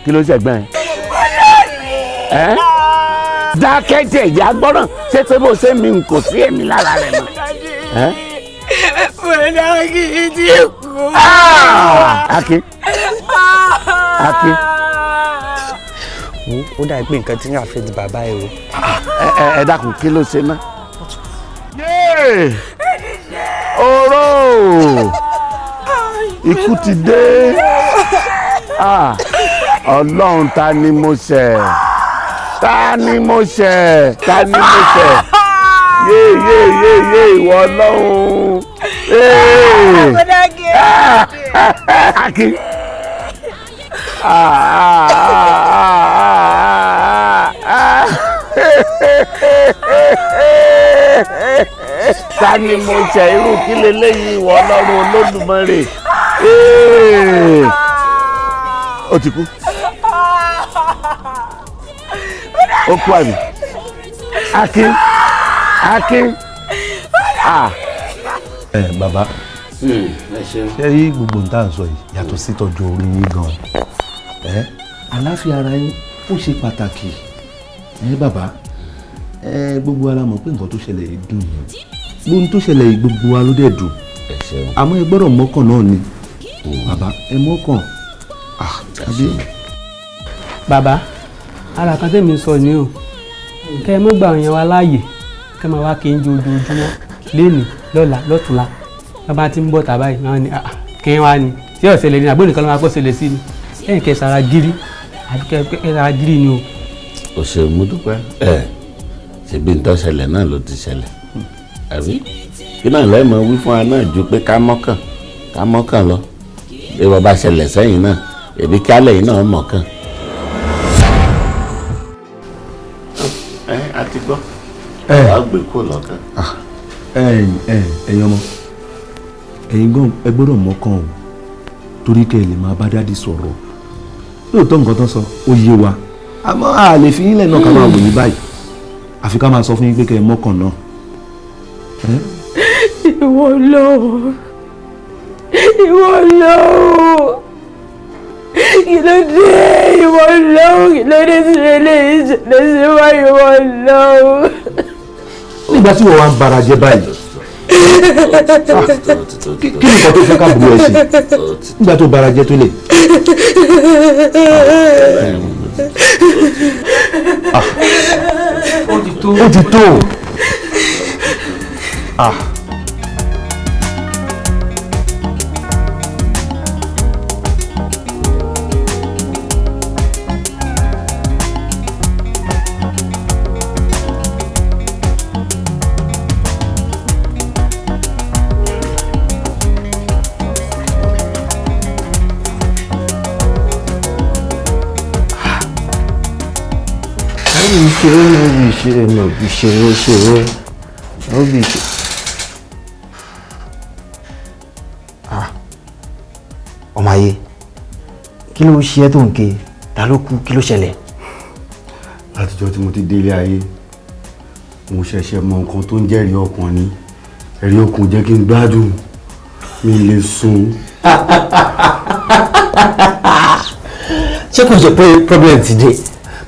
kí ló ṣe ẹ̀gbọ́n ẹ? Dákẹ́jẹ̀ ìyá gbọ́ràn ṣé pé bó ṣe mi kò sí èmi lára rẹ̀ mọ́. Bọ̀dá kì í ti kú. Akin. Akin. Ó dàbí pé nǹkan tí ń àfẹ́ di bàbá ẹ o. Ẹ dákun kí ló ṣe náà? Oró! Ikú ti dé. Ọlọ́run ta ni mo ṣẹ̀? Ta ni mo ṣẹ̀? Ta ni mo ṣẹ̀? Yé yé yé yé ìwọ Ọlọ́run. Akin. Ta ni mo ṣẹ̀ irú kí leléyìí ìwọ Ọlọ́run Olódùmarè. Ó ti kú. Ó kú àbí. Akin. Akin. Ẹ bàbá ṣe rí gbogbo nǹkan tá à ń sọ yìí yàtọ̀ sí tọ́jú orí yín gan-an àláfíà ara yín Ó ṣe pàtàkì. Ẹ bàbá, ẹ gbogbo wa la mọ̀ pé nǹkan tó ṣẹlẹ̀ yìí dùn yín. Gbogbo tó ṣẹlẹ̀ yìí gbogbo wa ló dẹ̀ dùn. Àmọ́ ẹ gbọ́dọ̀ mọ́kàn náà ni. Bàbá, ẹ mọ́kàn. Bàbá, ara kan tẹ́mi sọ ni o. Kẹ́ ẹ mọ́ gbà yẹn wa láàyè, kẹ́ ẹ máa wá kí n jo ojoojúmọ́ lénìí lọ́la lọ́tùnla. Bàbá ti ń bọ̀ tàbá yìí, wọ́n ní kí n wá ni. Tí ó ṣẹlẹ̀ ní àbó nìkan ló máa kó ṣẹlẹ̀ sí ni. Lẹ́yìn kẹ́ ẹ sara gírí, àbí kẹ́ ẹ sara gírí ni o. O ṣeun, mo dúpẹ́. Ẹ ṣebí ń tó ṣẹlẹ̀ náà ló ti ṣẹlẹ̀. Àbí? Kí náà lẹ́ẹ̀ mọ wí fún wa náà ju pé ká mọ́kàn lọ. Bí wọ́n bá ṣẹlẹ̀ sẹ́yìn náà, èbí kálẹ̀ yìí náà mọ̀kàn. Ẹ a ti gbọ́. Wàá gbé kó lọ́kàn. Ẹ̀yin ọmọ, ẹ̀yin gan ẹ gbọ́dọ̀ mọ́kàn o, torí kẹ́ ẹ lè máa bá dádì sọ̀rọ̀. Lóòótọ́ nǹkan tó ń sọ ó yé wa, àmọ́ a lè fi yín lẹ̀ náà ká máa wò ní báyìí. Àfi ká máa sọ fún yín pé kẹ́ ẹ mọ́kàn náà. Ìwọ lọ́wọ́, ìwọ lọ́wọ́, kí ló dé? Ìwọ lọ́wọ́, kí ló dé sí eléyìí ṣẹlẹ̀ sí wa? Ìwọ lọ́wọ́. Nígbà tí wọ́n wá ń bara jẹ́ báyìí, kí ni nǹkan tó fẹ́ ká burú ẹ ṣe nígbà tó bara jẹ́ tó lè. Ó ti tó. Ṣeré ṣeré ṣe. Ọmọ ayé, kí ló ṣe ẹ́ tó ń ké? Ta ló kú? Kí ló ṣẹlẹ̀? Látijọ́ tí mo ti délé ayé, mo ṣẹ̀ṣẹ̀ mọ nǹkan tó ń jẹ́rìí ọkàn ni. Ẹ̀rí ọkàn jẹ́ kí n gbádùn, mi lè sùn. Ṣé kò ṣe pé problem ti dé?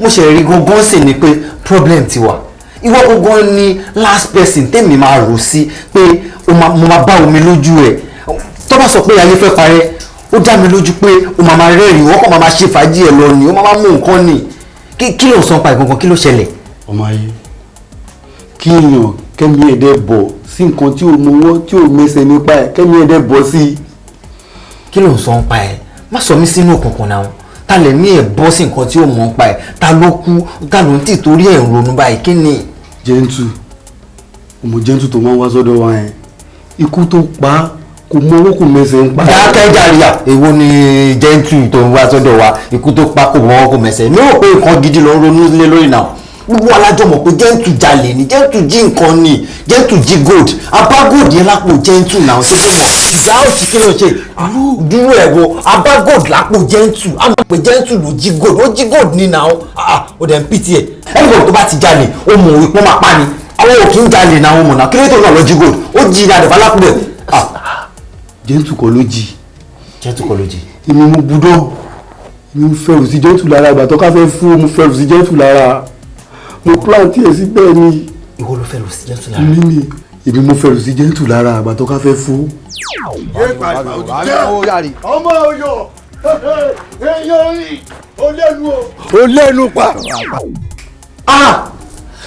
Mo ṣe rí gangan sì ni pé problem ti wà. Ìwọ gangan ni last person tèmi máa rò sí pé mo máa bá omi lójú ẹ̀. Tó bá sọ pé ayé fẹ́ parẹ́, ó dá mi lójú pé o máa máa rẹ́rìn-ín, wọ́n kàn máa máa ṣe fàájì ẹ̀ lọ ni, ó máa máa mú nǹkan ni. Kí ló ń sọ pa ìgangan, kí ló ṣẹlẹ̀? Ọmọ ayé, kí èèyàn kẹ́mi ẹ̀dẹ̀ bọ̀ sí nǹkan tí ò mọwọ́ tí ò mẹsẹ̀ nípa ẹ̀, kẹ́mi ẹ̀dẹ̀ bọ̀ sí i. Kí ló ń sọ pa ẹ̀? Má sọ mí sínú òkùnkùn náà. Ta lè ní ẹ̀ bọ́ sí nǹkan tí ò mọ̀ pa ẹ̀? Ta ló kú? Ta ló ń tì torí ẹ̀ ń ronú báyìí? Kí ni? Gentle, ọmọ Gentle tó máa ń wá sọ́dọ̀ wa yẹn, ikú tó pa á kò mọ owó kò mẹsẹ̀ ń pa. Dákẹ́jàríà, èwo ni Gentle tó ń wá sọ́dọ̀ wa, ikú tó pa kò mọ owó kò mẹsẹ̀? Mi ò pé nǹkan gidi ló ń ronú lé lórí náà. Gbogbo alájọ mọ̀ pé Gentle jalè ni, Gentle jí nǹkan ni, Gentle jí gold, abá gold yẹn lápò Gentle náà. Ṣé kò mọ̀? Ìgbà òsì kí ló ṣe? Dúró ẹ̀ wo, abá gold lápò Gentle, a mọ̀ pé Gentle ló jí gold, ó jí gold ní náà, ó dẹ̀ ń pìtì ẹ̀. Ẹnìkan tó bá ti jalè, ó mọ̀ wípé wọ́n máa pa ni. Àwọn ò kí ń jalè náà, wọ́n mọ̀ náà. Kí ló tó náà lọ jí gold? Ó jí ní àdàbà lápò ẹ̀. Gentle kọ́ ló jí. Gentle kọ́ ló jí. Èmi mo budọ́, èmi mo fẹ̀rù sí Gentle lára, ìgbà tó ká fẹ́ fún, mo fẹ̀rù sí Gentle lára. Mo plant ẹ̀ sí bẹ́ẹ̀ ni. Ìwọ ló fẹ̀rù sí Gentle lára. Èmi ni, èmi mo fẹ̀rù sí Gentle lára, ìgbà tó ká fẹ́ fún. Ọmọ Ọ̀yọ́, èèyàn rí o lẹ́nu o. O lẹ́nu pa.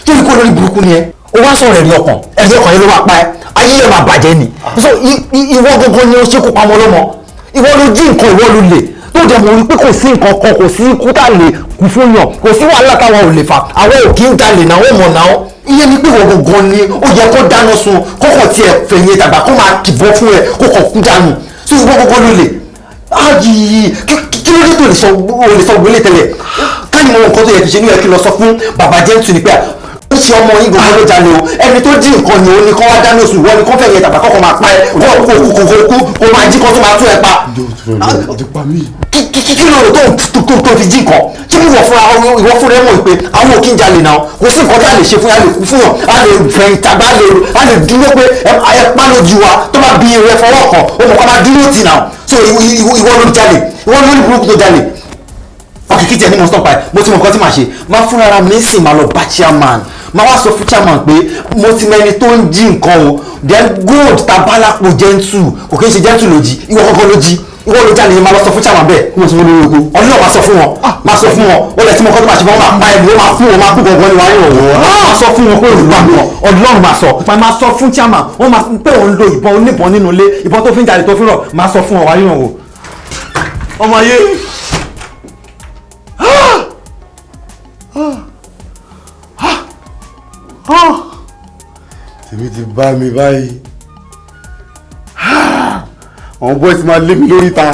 Kí ni kó lórí burúkú ni ẹ? O wá sọ̀rọ̀ ẹ̀rí ọkàn, ẹ̀rí ọkàn yẹn ló máa pa ẹ́, ayé yẹn máa bàjẹ́ ni. So ìwọ gangan ni o ṣekú pamọ́ lọ́mọ, ìwọ ló jí nǹkan, ìwọ ló lè. Tó dẹ̀ mọ̀ wípé kò sí nǹkan kan, kò sí ikú tá a lè kú fún yàn, kò sí wàhálà táwa ò lè fà, àwọn ò kí ń jalè náà, wọ́n mọ̀ náà. Iye ni pé ìwọ gangan ni ó yẹ kó dáná sun, kókò tiẹ̀ fẹ̀yìn tàgbà kó máa kìbọn fún ẹ, kó kàn kú dànù. So ìwọ gangan ló lè. Ayi kí ló dé tó lè sọ wọlé tẹ́lẹ̀? Ká ní mo nǹkan tó yẹ kí ṣe ní yẹ kí lọ sọ fún bàbá Gentle ni pé ó ṣe ọmọ yín gbogbo ló jalè o, ẹni tó jí nǹkan ni ó ní kó wá dáná sun, ìwọ ni kó fẹ̀yìn tàgbà kọ́kọ́ máa pa ẹ, kó kó máa jí kó tó máa tún ẹ pa. Kí ló rò tó fi jí nǹkan? Ṣé bí ìwọ fúnra ẹ mọ̀ pé àwọn ò kí ń jalè náà, kò sí nǹkan tá a lè ṣe fún yà, lè kú fún yàn, a lè fẹ̀yìn tàgbà, a lè dúró pé ẹ pa lójú wa, tó bá bí rẹ fọwọ́ kan, ó mọ̀ kó máa dúró tì náà. So ìwọ ló jalè, ìwọ ló ní burúkú tó jalè. Ok, Okay, kí tiẹ̀ ní mo stop ẹ̀, mo ti mọ nǹkan tí màá ṣe. Máa fúnra ra mi nísìn, máa lọ bá chairman. Máa wá sọ fún chairman pé mo ti mọ ẹni tó ń jí nǹkan o. Then gold tabalapo gentle, kò kí n ṣe gentle ló jí, ìwọ kankan ló jí. Ìwọ ló jalè, máa lọ sọ fún chairman bẹ́ẹ̀. Mo sọ fún olórí oko. Ọdún náà máa sọ fún wọn, máa sọ fún wọn, ó lẹ tí mo kọ́ tó máa ṣe fún wọn, máa pa ẹ̀mí, ó máa fún wọn, máa kú gangan ní wàá yọ̀ wọ́n. Máa sọ fún wọn pé òun gbà wọn, Ọlọ́run máa sọ. Máa sọ fún chairman, wọ́n máa pé òun lo ìbọn oníbọn nínú ilé, ìbọn tó fi ń jalè tó fi rọ̀, máa sọ fún wọn wàá yọ̀ wọ́n. Ọmọ ayé. Tèmi ti bá mi báyìí. Àwọn boys máa lé mi lórí ta.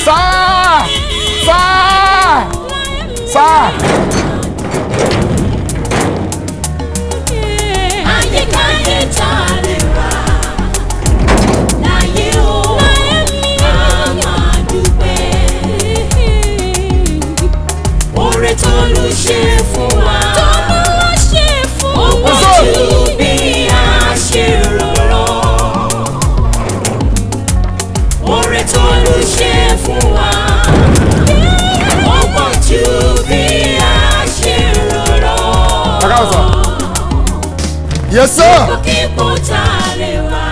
Sáà! Sáà! Sáà! Ayékáyé tá a lè wá láyé o, a máa dúpẹ́. Oore t'Olú ṣe fún wa, ó pọ̀ jù bí a ṣe rò lọ. Oore t'Olú ṣe fún wa, ó pọ̀ jù bí a ṣe rò lọ. Yes, sir. Ipòkípò tá a lè wà.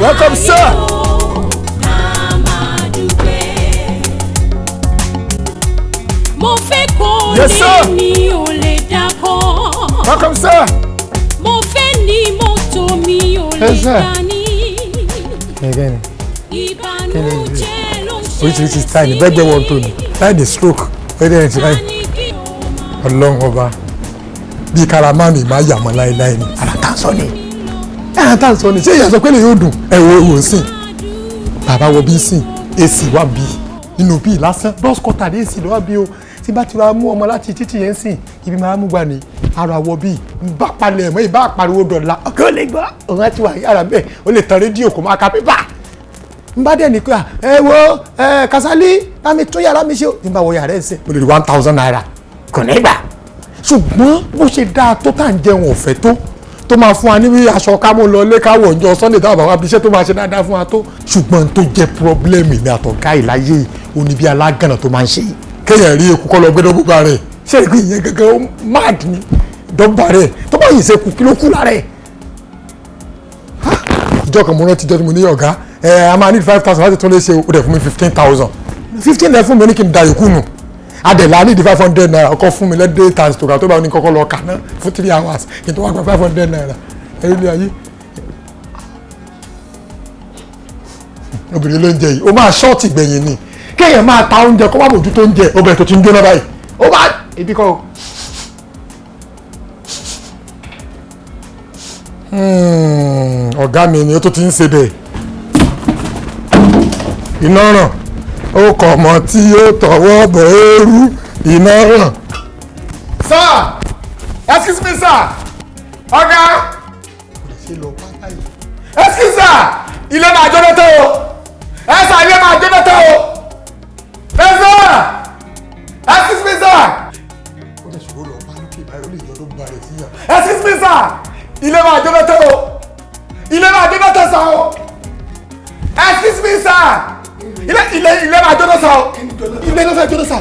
Welcome, sir. A máa dúpẹ́. Mo fẹ́ kó Yes, sir. ní mi ò lè dákọ́. Welcome, sir. Mo fẹ́ ní mọ́tò mi ò lè Yes, sir. dání. Again. Ìbànújẹ́ ló ń ṣe Oríṣiríṣi style bẹ́gbẹ́ wọn tó ní láì ní stroke wẹ́dẹ̀ ẹ̀ ti láì ọlọ́run ọba bíi karamani máa yà mọ́ láéláé ni. Ara tá ń sọ ni, ara tá ń sọ ni, ṣé ìyá sọ pé lè yóò dùn? Ẹ wo ìwò sìn bàbá wọ bí sìn èsì wà bí nínú bíi lásán bọ́ọ̀sì kọ́tà ní èsì lọ́wọ́ bí o tí bá ti ra mú ọmọ láti títì yẹn sìn ibi máa mú gbà ní ara wọ bíi ń bá palẹ̀ mọ́ ìbá pariwo dọ̀la ọ̀gá ò lè gbọ́ òun á ti wà yàrá bẹ́ẹ̀ ó lè tan rédíò kó máa ka pépà n bá dẹ̀ ní pé ẹ wo ẹ Kasali bá mi tún yàrá mi ṣe o tí n bá wọ yàrá ẹ̀ sìn mo lè rí ₦1,000 kò ní gbà. Ṣùgbọ́n bó ṣe dáa tó tá à ń jẹun ọ̀fẹ́ tó máa fún wa ní aṣọ ká mú lọ ilé káwọ̀ ọjọ́ Sunday táwọn bàbá bíṣẹ́ tó máa ṣe dáadáa fún wa tó, ṣùgbọ́n tó jẹ́ pírọ́blẹ́mù mi àtọ̀gá ìláyé yìí ó ní bí alágànà tó máa ń ṣe yìí. Kéèyàn rí eku kọ́ lọ gbé dọ́gbà rẹ̀ ṣé ìpín ìyẹn gẹ́gẹ́ ó mad ni dọ́gba rẹ̀ tó bá yìí ṣe kú kí ló kú lára ẹ̀. Ìjọ kan mo rántí jọ́ tí mo ní ọ̀gá ẹ a máa need 5,000 láti tún lè ṣe o dẹ̀ fún mi 15,000 15 lẹ fún mi ní kí n da yòókù nù adẹ̀lá ní di ₦500 ọkọ fún mi lẹ́dẹ̀ times tó kà tó bá ní kọ́kọ́ lọ kà náà fún 3 hours kí n tó wá gba ₦500 ẹ̀rí ilé ayé. Obìnrin ló ń jẹ yìí ó máa ṣọ́ọ̀tì gbẹ̀yìn ni kéèyàn máa ta oúnjẹ kó má bójú tó ń jẹ obìnrin tó ti ń jóná báyìí ó bá ibi kọ́ o. Ọ̀gá mi ni ó tó ti ń ṣe bẹ́ẹ̀ iná ràn ó kọ̀ mọ́ tí ó tọwọ́ bọ̀ eérú iná ràn. Sir, excuse me sir, ọ̀gá. Excuse sir, ilé máa jóná tó o, ẹ sà ilé máa jóná tó o, ẹ sà, excuse me sir. Ó lè ṣòro lọ bá lókè báyìí ó lè yọ ló gba rẹ̀ síyàn. Excuse me sir, ilé máa jóná tó o, ilé máa jóná tó sà o. Excuse me sir, ilé ilé ilé máa jóná sà o, ilé ló fẹ́ jóná sà.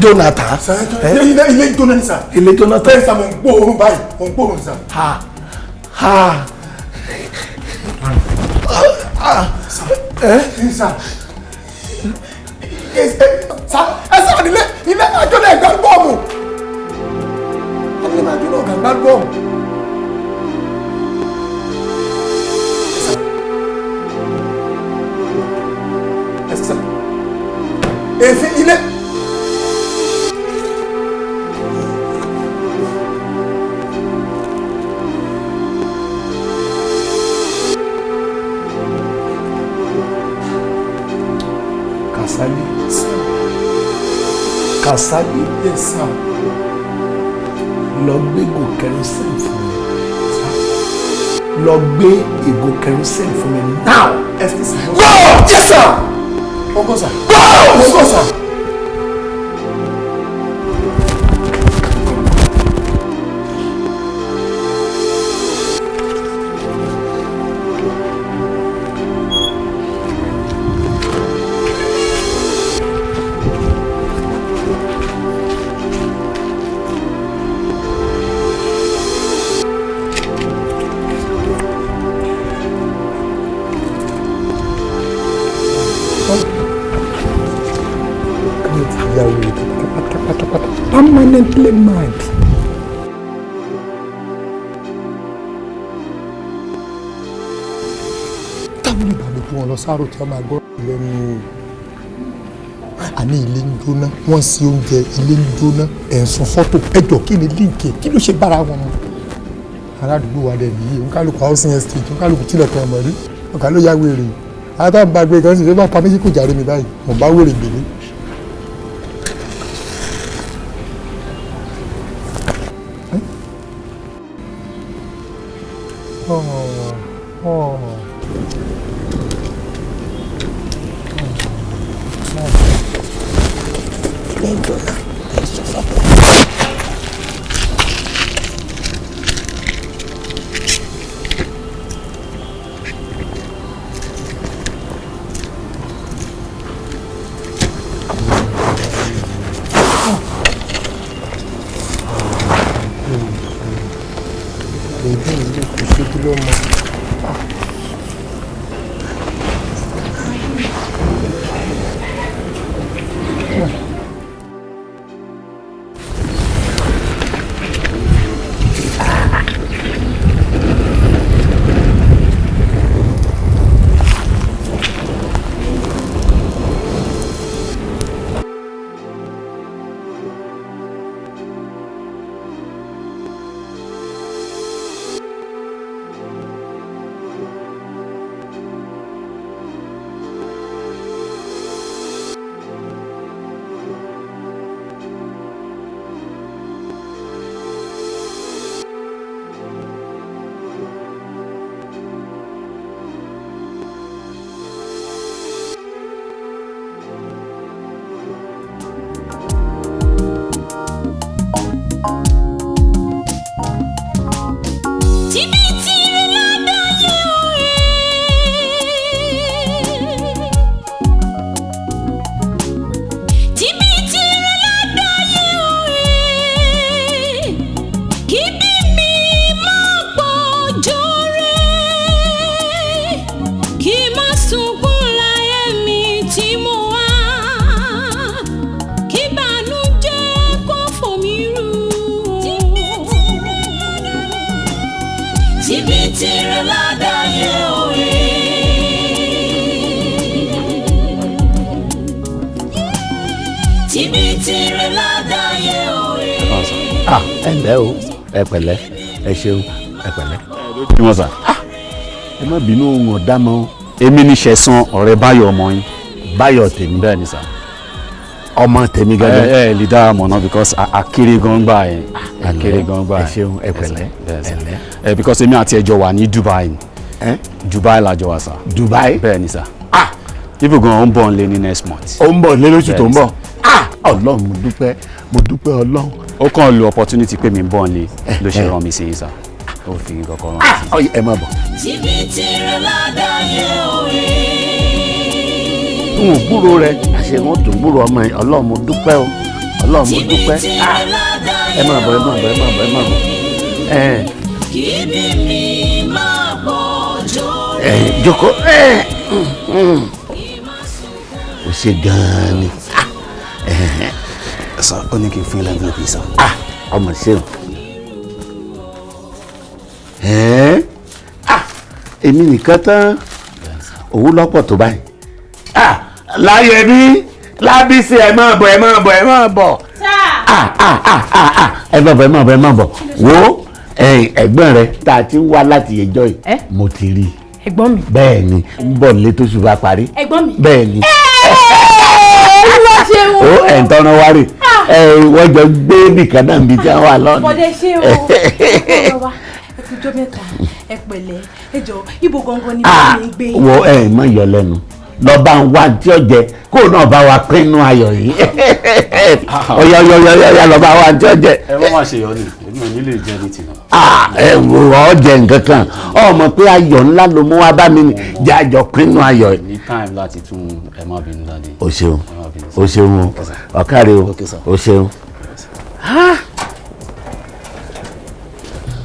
Jonathan. Ilé ilé jóná ni sà. Ilé Jonathan. Bẹ́ẹ̀ sà, mo ń gbóòórùn báyìí, mo ń gbóòórùn sà. Ha ha. Ẹ sà. Sà ẹ sà ilé ilé máa jóná ẹ̀gbá bọ́ọ̀mù. Ilé máa jóná ọ̀gá bọ́ọ̀mù. Èéfín ilé. Kasali. Kasali. Yes, sir. Lọ gbé ìgò kerosene fún mi. Lọ gbé ìgò kerosene fún mi now. Go! Yes, sir. Go, sir. Go! Go, sir. Totally mad. Táwọn ìbàdàn tó wọn lọ sáró tí wọn máa gbọ́ lẹ́nu o. Àní ilé ń jóná, wọ́n ń ṣe oúnjẹ, ilé ń jóná, ẹ̀ ń sun fọ́tò, ẹjọ́ kí ni líǹkì, kí ló ṣe bára wọn mu? Aládùúgbò wa dẹ̀ nìyí, òǹkálùkù housing estate, òǹkálùkù tilẹ̀kùn ọmọ rí, ọ̀gá ló yá wèrè. Àtàwọn bá gbé kan sì ṣe bá pa méjì kò jàre mi báyìí, mo bá wèrè gbèlé. Oh, oh. Ẹ ǹlẹ́ o, ẹ pẹ̀lẹ́, ẹ ṣeun, ẹ pẹ̀lẹ́. Bí wọ́n sà. Ẹ má bínú, ohun ọ̀dá mọ́. Èmi ni Ṣẹ̀san, ọ̀rẹ́ Báyọ̀ ọmọ yín. Báyọ̀ tèmi. Bẹ́ẹ̀ ni sà. Ọmọ tèmi gángan. Ẹ ẹ lè dára mọ̀ náà because àkéré gan gbà yẹn. Àkéré gan gbà yẹn. Ẹ ṣeun, ẹ pẹ̀lẹ́, ẹ ǹlẹ́. Ẹ because èmi àti ẹjọ́ wà ní Dubai. Dubai la jọ wà sà. Dubai? Bẹ́ẹ̀ ni sà. Ibo gan ó ń bọ̀ nílé ní next month. Ó ń bọ̀ nílé lóṣù tó ń bọ̀. Ọlọ́run, mo dúpẹ́, mo dúpẹ́ Ọlọ́run. Ó kàn lo opportunity pé mi ń bọ̀ nílé ló ṣe rán mi sí yín sà. Ó fi kọ́kọ́ rán mi sí. Ẹ má bọ̀. Jìbìtì rẹ̀ ládàáyé òwe. N ò gbúrò rẹ, àṣẹ wọn tó gbúrò ọmọ yẹn. Ọlọ́run mo dúpẹ́ o, Ọlọ́run mo dúpẹ́. Ẹ má bọ̀, ẹ má bọ̀, ẹ má bọ̀, ẹ má bọ̀. Kíbi mi máa bọ̀ jọ rẹ̀. Jókòó. O ṣe gan-an ni. Sọ ó ní kí n fún yín lẹ́nu sọ. Ọmọ ṣeun. Èmi nìkan tán, òwú lọ́pọ̀ tó báyìí. Láyẹ̀mí, Lábísí, ẹ máa bọ̀, ẹ máa bọ̀, ẹ máa bọ̀. Ẹ máa bọ̀, ẹ máa bọ̀, ẹ máa bọ̀. Wo ẹ̀gbọ́n rẹ tá a ti ń wá láti ẹjọ́ yìí, mo ti rí i. Ẹ̀gbọ́n mi. Bẹ́ẹ̀ ni, ń bọ̀ nílé tó ṣùgbọ́n parí. Ẹ̀gbọ́n mi. Bẹ́ẹ̀ ni. Olúwa ṣeun. Ó ẹ̀ ń tọ́nà wárì. Wọ́n jọ gbé nìkan náà níbi tí wọ́n wà lọ́nà. Bọ̀dé ṣé o, ọ̀rọ̀ wa, ẹ kú jọ́ mẹ́ta, ẹ pẹ̀lẹ́, ẹ jọ ibo gangan ni bá mi ń gbé. Wo ẹ mọ ìyọ lẹ́nu, lọ bá ń wá tí ó jẹ kó náà bá wa pinnu ayọ̀ yìí. Ọyọ ọyọ ọyọ ọyọ lọ bá wa tí ó jẹ. Ẹ wọ́n máa ṣe yọ ni, èmi ò ní lè jẹ ní tìǹà. Ẹ wò ọ jẹ nǹkan kan, ọmọ pé ayọ̀ ńlá ló mú wá bá mi ni, jẹ́ àjọ pinnu ayọ̀ yìí. Ní time láti tún, ẹ má bínú dáadé. O ṣeun, o ṣeun o, ọ̀kàrẹ̀ o, o ṣeun.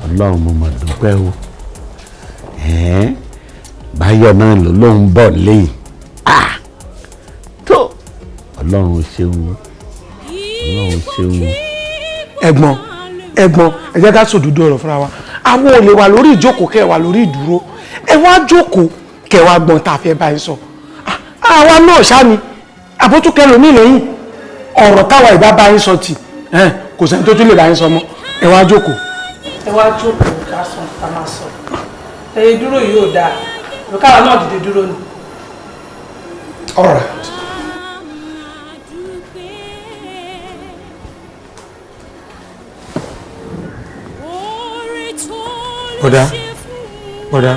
Ọlọ́run mo mọ̀ dúpẹ́ o, Báyọ̀ náà ló lóun bọ̀ léyìí. Tó Ọlọ́run ṣeun, Ọlọ́run ṣeun. Ẹ̀gbọ́n, ẹ̀gbọ́n, ẹ jẹ́ ká sòdodo ọ̀rọ̀ fúnra wa. Àwọn ò lè wà lórí ìjókòó kẹ́ ẹ wà lórí ìdúró. Ẹ wá jókòó kẹ́ ẹ wá gbọ́n tá a fẹ́ bá yín sọ. Àwa náà ṣá ni àbótúkẹ́ lómi lẹ́yìn ọ̀rọ̀ táwa ìbá bá yín sọ tì, kò sẹ́ni tó tún lè bá yín sọ mọ́. Ẹ wá jókòó. Ẹ wá jókòó ká sọ ká máa sọ. Ẹyẹ dúró yìí ò dáa, káwa náà dìde dúró ni. All right. Bọ́dá, bọ́dá,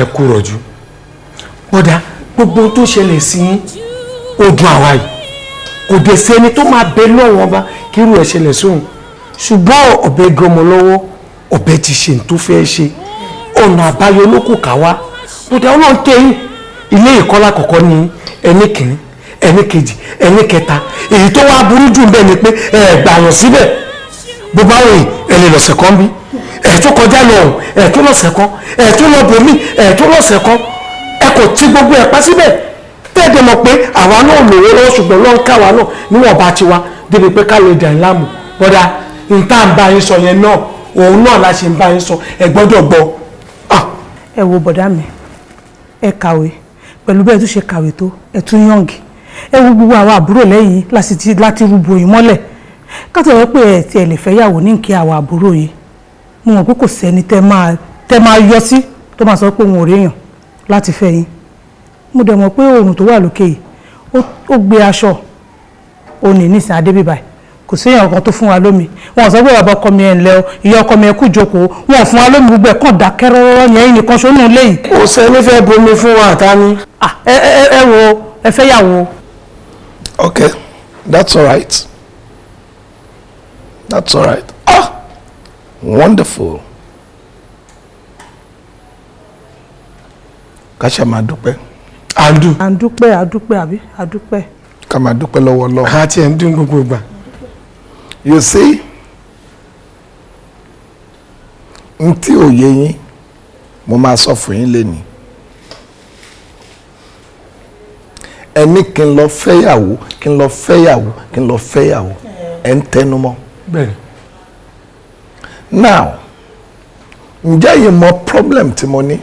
ẹ kú rọ̀jú. Bọ́dá, gbogbo tó ṣẹlẹ̀ sí yín ó dùn àwa yìí. Kò dẹ̀ sí ẹni tó máa bẹ lọ́wọ́ ọba kí irú ẹ̀ ṣẹlẹ̀ sóhun. Ṣùgbọ́n ọ̀bẹ gọmọ lọ́wọ́, ọ̀bẹ ti ṣe tó fẹ́ ṣe. Ọ̀nà àbáyọ ló kù ká wá. Bọ́dá, Ọlọ́run tẹ yín. Ilé ìkọ́lá kọ̀ọ̀kan ní ẹni kìíní, ẹni kejì, ẹni kẹta. Èyí tó wá burú jù bẹ́ẹ̀ ni pé ẹ gbàyàn síbẹ̀. Bó bá rìn ẹ lè lọ̀sẹ̀ kan bí. Ẹ tó kọjá lọ ọ̀hún, ẹ tó lọ̀sẹ̀ kan, ẹ tó lọ bòmí, ẹ tó lọ̀sẹ̀ kan. Ẹ kò tí gbogbo ẹ̀ pa síbẹ̀. Tẹ́ẹ̀dẹ̀ mọ̀ pé àwa náà lòwó lọ́wọ́, ṣùgbọ́n lọ́n ká wa náà níwọ̀n bá tiwa débi pé ká lè dàn láàmú. Bọ́dà, n tá à ń bá yín sọ yẹn náà, òun náà la ṣe ń bá yín sọ, ẹ gbọ́dọ̀ gbọ́. Ẹ wo bọ̀dá mi, ẹ kàwé pẹ̀lú bẹ́ẹ̀ tó ṣe kàwé tó, ẹ tún yọ̀ǹgì. Ẹ wo gbogbo àwọn àbúrò lẹ́yìn láti rúbo yín mọ́lẹ̀. Kátó yẹ pé ẹ tiẹ̀ lè fẹ́ yàwó ní nkí àwọn àbúrò yìí. Mo mọ̀ pé kò sẹ́ni tẹ́ máa yọ sí tó máa sọ pé òun ò réèyàn láti fẹ́ yín. Mo dẹ̀ mọ̀ pé oòrùn tó wà lókè yìí ó gbé aṣọ òní nísìn adébíbáyìí. Kò sí èèyàn kan tó fún wa lómi. Wọn sọ pé bàbá ọkọ mi ẹ̀ ńlẹ́ o, ìyá ọkọ mi ẹ̀ kú jókòó. Wọn fún wa lómi, gbogbo ẹ̀ kàn dákẹ́ rọ́rọ́ ní ẹ̀yìn nìkan ṣó nù léyìí. Kò sẹ́ni fẹ́ bomi fún wa àtàní. Ẹ wo, ẹ fẹ́ yàwó. Okay, that's all right. That's all right. Ah, wonderful. Ká ṣe máa dúpẹ́. À ń dùn. À ń dúpẹ́, à dúpẹ́, àbí à dúpẹ́. Ká máa dúpẹ́ lọ́wọ́ Ọlọ́run. A ti ẹ̀ ń dún gbogbo ìgbà. You see, n tí ò yé yín, mo máa sọ fún yín lénìí. Ẹ ní kí n lọ fẹ́yàwó, kí n lọ fẹ́yàwó, kí n lọ fẹ́yàwó. Ẹ ń tẹnu mọ́. Bẹ́ẹ̀ni. Now, ǹjẹ́ yìí mọ problem tí mo ní?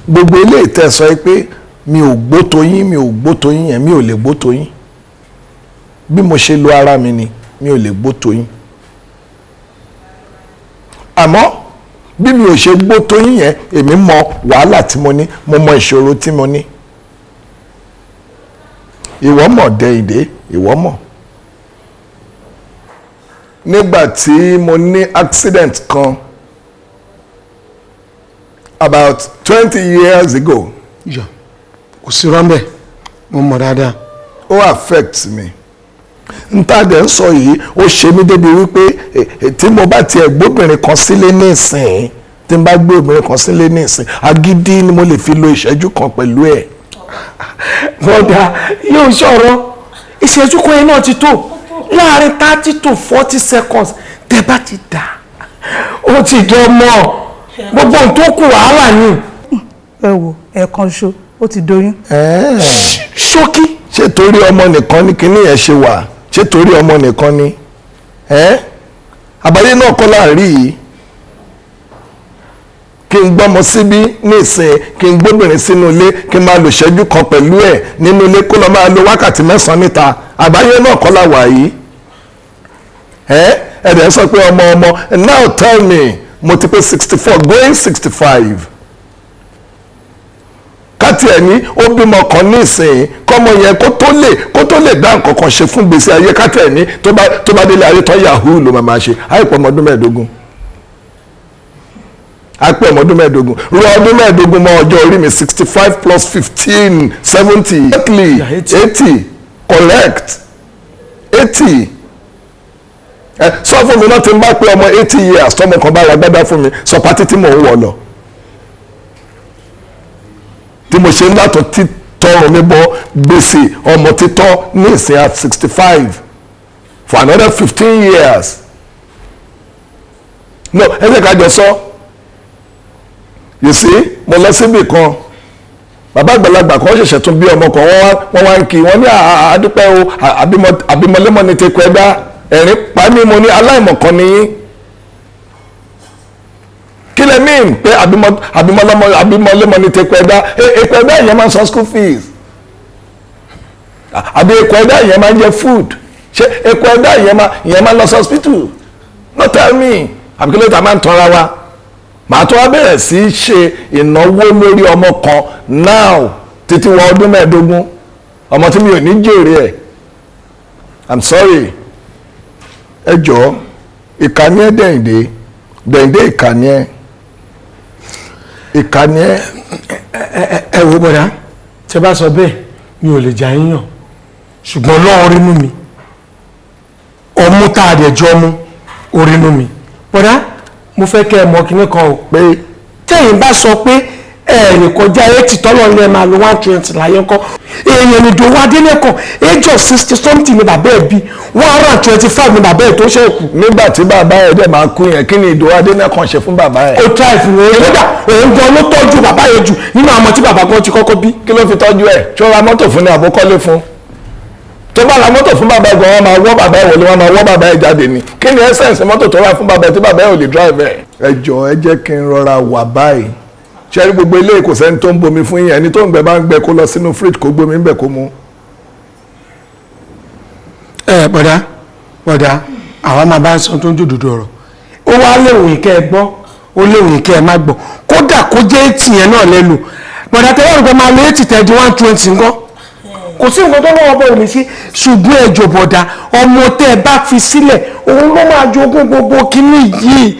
Gbogbo ilé ìtẹ̀sọ́ yìí pé mi ò gbó tó yín, mi ò gbó tó yín yẹn, mi ò lè gbó tó yín. Bí mo ṣe lo ara mi ni, mi ò lè gbó tó yín. Àmọ́ bí mi ò ṣe gbó tó yín yẹn, èmi mọ wàhálà tí mo ní, mo mọ ìṣòro tí mo ní. Ìwọ mọ̀ Dẹ́yìndé, ìwọ mọ̀. Nígbà tí mo ní accident kan about 20 years ago. Yọ, kò sí rọ́ńbẹ́, mo mọ̀ dáadáa. Ó affect mi. N tá a dẹ̀ ń sọ yìí, ó ṣe mí débi wípé tí mo bá tiẹ̀ gbóbìnrin kan sílé ní ìsìn, tí n bá gbé obìnrin kan sílé ní ìsìn, agídí ni mo lè fi lo ìṣẹ́jú kan pẹ̀lú ẹ̀. Bọ́dà, yóò ṣọ̀rọ̀, ìṣẹ́jú kan yẹn náà ti tó. Láàárín 30 to 40 seconds tẹ́ bá ti dà, ó ti jọ mọ́ gbogbo ohun tó kù wàhálà ni. Ẹ wo, ẹ̀ẹ̀kan ṣo ó ti doyún. Ṣókí. Ṣé torí ọmọ nìkan ni kinní yẹn ṣe wà? Ṣé torí ọmọ nìkan ni? Àbáyé náà kọ́ láàrin yìí. Kí n gbọ́mọ síbí nísìn, kí n gbóbìnrin sínú ilé, kí n máa lò ṣẹ́jú kan pẹ̀lú ẹ̀ nínú ilé, kó lọ máa lo wákàtí 9 níta. Àbáyé náà kọ́ la wà yìí. Ẹ̀dẹ̀ sọ pé ọmọ ọmọ, now tell me, mo ti pé 64 going 65. Káti ẹ̀ ní ó bímọ kan nísìn, kọ́mọ yẹn kó tó lè dá nǹkan kan ṣe fún gbèsè ayé. Káti ẹ̀ ní tó bá délé ayé tán, yahoo ló máa ṣe. Àìpọ̀ ọmọ ọdún 25. Àpé ọmọ ọdún 25. Ro ọdún 25 mọ́ ọjọ́ orí mi, 65 plus 15, 70, exactly 80, correct, 80. Sọ fún mi náà tí n bá pé ọmọ 80 years tọmọ kan bá ra gbádá fún mi, sọ pátí tí mò ń wọ̀ lọ. Tí mo ṣe ń látọ̀ títọrùn mi bọ gbèsè ọmọ títọ́ ní ìsìn at 65 for another 15 years. No, ẹ jẹ́ ká jọ sọ. You see, mo lọ síbì kan, bàbá àgbàlagbà kan ṣẹ̀ṣẹ̀ tún bí ọmọ kan, wọ́n wá ń kí wọ́n ní àdúpẹ́ o, àbímọlémọ́ ni tẹ́kọ̀ ẹgbá. Ẹ̀rín pa mí, mo ní aláìmọ̀kan ni yín. Kí lẹ mean pé àbímọlẹ́mọ ní teku ẹ̀dá? Eku ẹ̀dá yẹn máa ń san school fees, àbí eku ẹ̀dá yẹn máa ń jẹ food? Ṣé eku ẹ̀dá yẹn máa ń lọ sí hospital? No, tell me. Àbí kí ló ta máa ń tanra wa? Màá tó wá bẹ̀rẹ̀ sí í ṣe ìnáwó lórí ọmọ kan now títí wọ ọdún 15, ọmọ tí mi ò ní jèrè ẹ̀. I'm sorry. Ẹ jọ̀ọ́, ìkànnì ẹ Dẹ̀yìndé, Dẹ̀yìndé, ìkànnì ẹ, ìkànnì ẹ. Ẹ wo bọ̀dá, tẹ bá sọ bẹ́ẹ̀, mi ò lè jà yín yàn, ṣùgbọ́n Ọlọ́run rínú mi, ọmú tá a dẹ̀ jọ mú orínú mi. Bọ̀dá, mo fẹ́ kẹ́ ẹ mọ̀ kinní kan o, pé tẹ́yìn bá sọ pé ẹ lè kọjá 80, tọ́lọ́ ní ẹ máa lo 120 láyé ńkọ́? Èèyàn ní Ìdòwú Adénẹ́kàn, age of 60 something ni bàbá ẹ̀ bí, 125 ni bàbá ẹ̀ tó ṣe kú. Nígbà tí bàbá ẹ̀ dẹ̀ máa kú yẹn, kí ni Ìdòwú Adénẹ́kàn ṣe fún bàbá ẹ̀? Ó try fún wọn, kódà òun gan ló tọ́jú bàbá yẹn jù nínú àwọn tí bàbá gan ti kọ́kọ́ bí. Kí ló fi tọ́jú ẹ̀? Ṣó ra mọ́tò fún ni àbókọ́lé fún? Tó bá ra mọ́tò fún bàbá ẹ̀ gan, wọ́n máa wọ́ bàbá ẹ̀ wọlé, wọ́n máa wọ́ bàbá ẹ̀ jáde ni. Kí ni essence mọ́tò tó ra fún bàbá ẹ̀ tí bàbá ẹ̀ ò lè drive ẹ̀? Ẹ jọ̀ọ́, ẹ jẹ́ kí n rọra wà báyìí. Ṣé rí gbogbo ilé, kò sẹ́ni tó ń bomi fún yín. Ẹni tó ń gbẹ bá ń gbẹ, kó lọ sínú fridge, kó gbómi ń bẹ̀, kó mu. Ẹ bọ̀dá, bọ̀dá, àwa máa bá ń sọ tó ń jòdòdò ọ̀rọ̀. Ó wá léwu ìkẹ́ ẹ gbọ́, ó léwu ìkẹ́ ẹ má gbọ́. Kódà kó jẹ́ 80 yẹn náà lẹ́nu, bọ̀dá, tẹ́lẹ̀ rẹ̀ máa lo 80 tẹ́ di 120 ńkọ́? Kò sí nǹkan tó lọ́wọ́ bọ̀ ò lè ṣe. Ṣùgbọ́n ẹ jọ̀ọ́ bọ̀dá, ọmọ tẹ́ ẹ bá fi sílẹ̀, òun ló máa jogún gbogbo kínní yìí.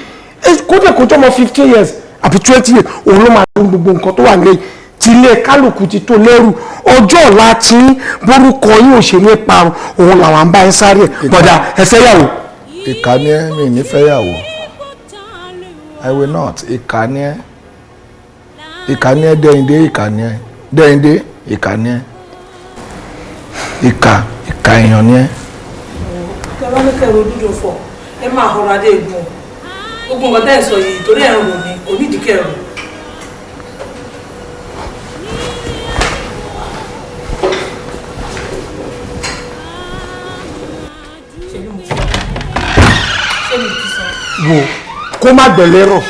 Kódà kó jọmọ 15 years àbí 20 years, òun ló máa jogún gbogbo nǹkan tó wà nílẹ̀. Tilé kálukú ti tó lẹ́rù. Ọjọ́ ọ̀la tí borúkọ yín ò ṣe ní parun, òun làwọn bá ń sáré ẹ̀. Bọ̀dá, ẹ fẹ́ yàwó. Ìkà ni ẹ́, mi ní fẹ́ yàwó. I will not. Ìkà ni ẹ́, ìkà ni ẹ́, Dẹ̀yìndé, ìkà ni ẹ́, Dẹ̀yìndé, ìkà ni ẹ́, ìkà, ìkà èèyàn ni ẹ́. Tẹ bá ní kẹrù dúdú fọ, ẹ máa họra dé egun gbogbo nǹkan tẹ́ ẹ̀ sọ yìí, torí ẹ̀ ń rò ní kò nídìí kẹrù. Wo, kó má gbẹ̀lérọ̀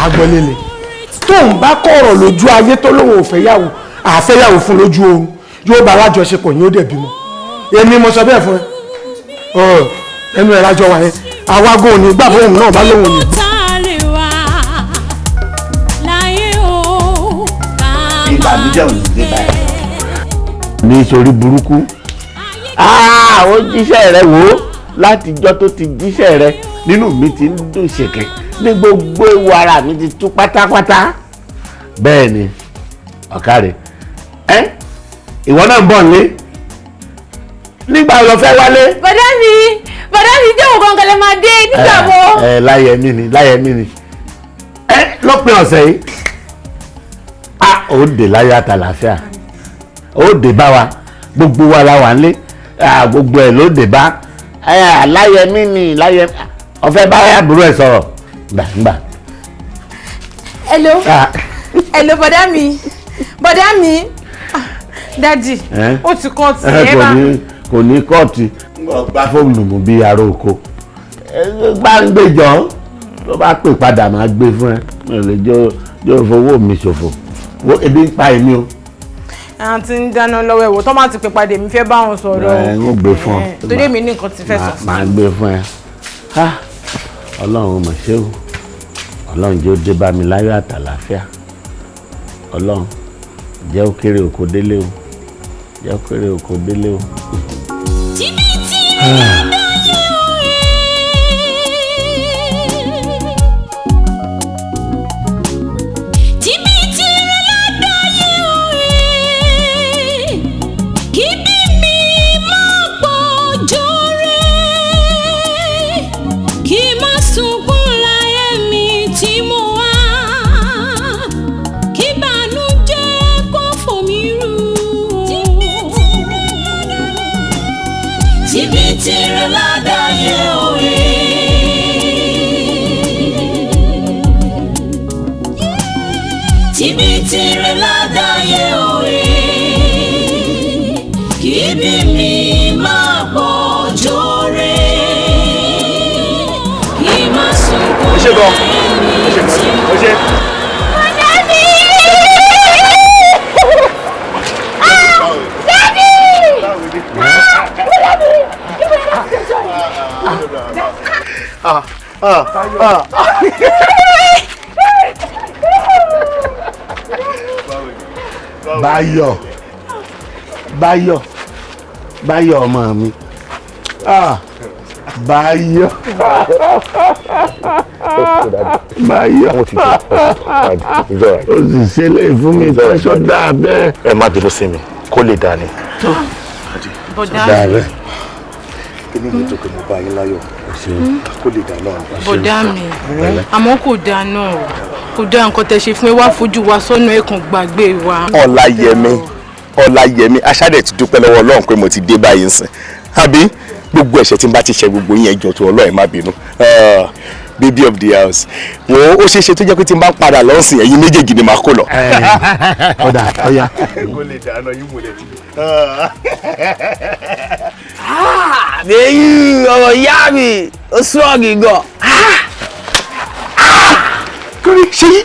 àgbọ̀lélẹ̀ tóun bá kọ̀rọ̀ lójú ayé tó lóun ò fẹ́yàwó, àfẹ́yàwó fún lójú oorun, yóò bá alájọṣepọ̀, yóò dẹ̀ bímọ. Èmi mo sọ bẹ́ẹ̀ fún ẹ. Ẹnu ẹ̀ lájọ wà yẹn, àwa gan ò ní gbà fóun náà bá lóun ò ní. Láyé o, ká máa Ìbànújẹ́ ò ní dé báyìí. Nítorí burúkú ó jíṣẹ́ rẹ wò ó, látijọ́ tó ti jíṣẹ́ rẹ, nínú mi ti ń dùn ṣèkè ní gbogbo ewu, ara mi ti tú pátápátá. Bẹ́ẹ̀ ni, ọ̀kàrẹ̀ ẹ, ìwọ náà ń bọ̀ nílé nígbà wo lọ fẹ́ wálé? Bọ̀dá mi, bọ̀dá mi, jẹ́ òun gangan lè máa dé nígbà wo? Ẹ láyẹmí ni, láyẹmí ni. Ẹ lópin ọ̀sẹ̀ yìí, a ò dé láyọ̀ àtàlàáfíà, ó dé bá wa, gbogbo wa la wà nílé, gbogbo ẹ̀ ló dé bá. Ẹ láyẹmí ni, láyẹmí ọ̀fẹ́ bá àbúrò ẹ̀ sọ̀rọ̀ gbà gbà. Hello, hello, bọ̀dá mi, bọ̀dá mi. Daddy, ó ti kọ́ ti ẹ bá. Kò ní kóòtù gbá fóònù mú bí ará oko gbàǹgbèjọ tó bá pè padà, máa gbé fún ẹ. Mi ò lè jọ fowó mi ṣòfò. Wo, ebi ń pa èmi o. Àǹtí ń dáná lọ́wọ́. Ẹ̀wò tó máa ti pè padà, èmi fẹ́ bá wọn sọ̀rọ̀. Ẹ ń gbé fún ọ. Torí èmi ní nǹkan ti fẹ́ sọ. Máa gbé fún ẹ. Ọlọ́run mọ̀ ṣé o. Ọlọ́run jẹ́ ó dé bá mi láyọ̀ àtàlàáfíà. Ọlọ́run jẹ́ ó kéré oko délé o, jẹ́ ó kéré oko délé o. Jìbìtì ládàáyé òye. Jìbìtì ládàáyé òye. Kí bí mi máa pọ̀ jọrẹ. Kí má sunkún láyé mi tí mo wá. Kí bànújẹ́ kó fò mí rú. Jìbìtì rẹ̀ ládàáyé òye. Jìbìtì rẹ̀ ládàáyé òye. Kí bí mi máa pọ̀ jọrẹ. Ó ṣe gan, ó ṣe gan, ó ṣe. Báyọ̀, Báyọ̀, Báyọ̀ ọmọ mi, ah, Báyọ̀, Báyọ̀, o sì ṣe lè fún mi tẹ́sọ̀ dáa bẹ́ẹ̀. Ẹ má bínú sí mi, kó lè dáa ni. Bọ̀dá mi. Inú mi dùn pé mo bá yín láyọ̀, kó lè dáa náà. Bọ̀dá mi, àmọ́ kò dáa náà, kò dáa nǹkan tẹ́ ṣe fún ẹ, wá fojú wa sọ́nà, ẹ kàn gbàgbé wa. Ọláyẹmí, Ọláyẹmí, aṣáde ti dúpẹ́ lọ́wọ́ Ọlọ́run pé mo ti dé báyìí nsìn, àbí gbogbo ẹ̀ṣẹ̀ tí n bá ti ṣe gbogbo yín, ẹjọ́ tó Ọlọ́run má bínú. Baby of the house, wo ó ṣeé ṣe tó jẹ́ pé tí n bá ń padà lọ́sìn, ẹ̀yin méjèèjì ni màá kó lọ. Ọ̀dà ọ̀yà. Kó lè dáná yín múlẹ̀ tí. Bẹ́yì ọmọ ìyá mi, ó strong gan. Kúrì ṣe yí.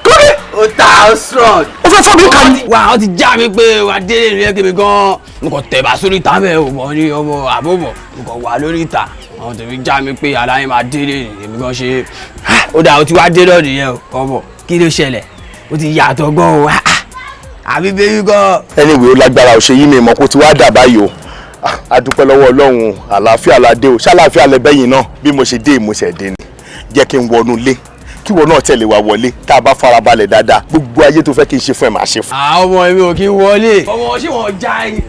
Kúrì. Ó ta, ó strong. Ó fẹ́ fọ́ mi kàn ní. Wà á ti já mi pé wà á délé ìlú yẹn kébì gan. Mo kàn tẹ̀bà sórí ìta bẹ́ẹ̀ ò mọ̀ ní ọmọ àbọ̀bọ̀. Mo kàn wà lórí ìta. Àwọn tèmi já mi pé aláyín máa délé ní èmi gan ṣe. Ó dà, ó ti wá dé lọ́ọ̀dì yẹn o. Ọmọ kí ló ṣẹlẹ̀? Ó ti yàtọ̀ gan o. Àbí bébí gan. Anyway, ó lágbára ò ṣe yí mi mọ̀ kó ti wá dà báyìí o. A dúpẹ́ lọ́wọ́ Ọlọ́run, àlàáfíà la dé o, ṣàlàáfíà lẹ́bẹ̀yìn náà. Bí mo ṣe dé ìmúṣẹ̀ dé ni, jẹ́ kí n wọnú ilé, kí ìwọ náà tẹ̀lé wa wọlé. Tá a bá farabalẹ̀ dáadáa, gbogbo ayé tó fẹ́ kí n ṣe fún ẹ máa ṣe fún. Àwọn ọmọ mi ò kí ń wọlé. Ọmọ ṣé wọn já ẹyin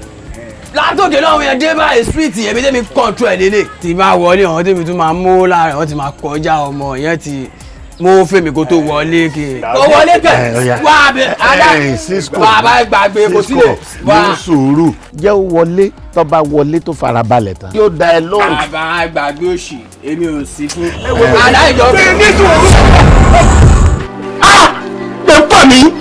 látòkè lọ́wọ́ yẹn dé báyìí street èmi tẹ́mi control ẹ̀ lélẹ̀. Tí bá wọlé, àwọn tẹ́mi tún máa mú lára wọn ti máa kọjá, ọmọ yẹn ti mú fèmí kó tó wọlé kí. Kó wọlé kẹ wá bẹ adá wà bá gbàgbé kò sílẹ̀ wá. Ní sùúrù, jẹ́ ó wọlé, tó bá wọlé tó farabalẹ̀ tán, yóò dá ẹ lóhùn. Bàbá gbàgbé òṣì, èmi ò sí fún. Aláìjọ. Ní sùúrù. Ẹ pọ̀ mí.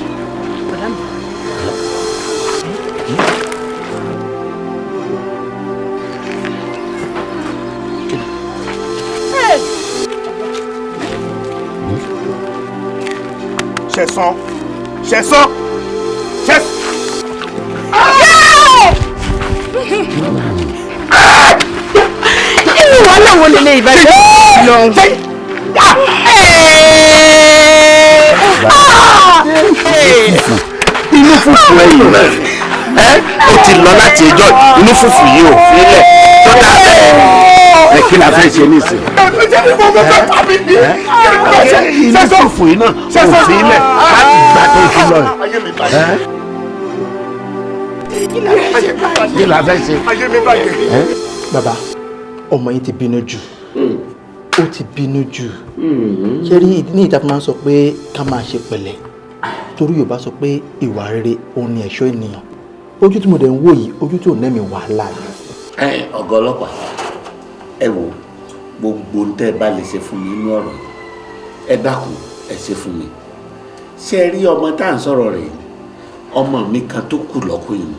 Ṣẹ̀san, Ṣẹ̀san, Ṣẹ̀san. Inú wàhálà wo lè lè ìbàjẹ́ lọ? Inú fùfú ẹ̀yìn náà ẹ ó ti lọ láti ẹjọ́, inú fùfú yìí ò fílẹ̀ tó dáa bẹ́ẹ̀. Ẹ kí la fẹ́ ṣe nísìnyí? Inú fùfú yìí náà ò fílẹ̀ láti gbà tó ti lọ. Kí la fẹ́ ṣe? Bàbá, ọmọ yín ti bínú jù, ó ti bínú jù. Ṣé rí ní ìta fi máa ń sọ pé ká máa ṣe pẹ̀lẹ́, torí Yorùbá sọ pé ìwà rere òun ni ẹ̀ṣọ́ ènìyàn. Ojú tí mo dẹ̀ ń wò yìí, ojú tí ò nẹ́mi wàhálà ni. Ẹ ọ̀gá ọlọ́pàá, ẹ wò, gbogbo ń tẹ́ ẹ bá lè ṣe fún mi inú ọ̀rọ̀, ẹ dákun ẹ ṣe fún mi. Ṣé ẹ rí ọmọ tá à ń sọ̀rọ̀ rẹ̀ yìí, ọmọ mi kan tó kù lọ́kùnrin,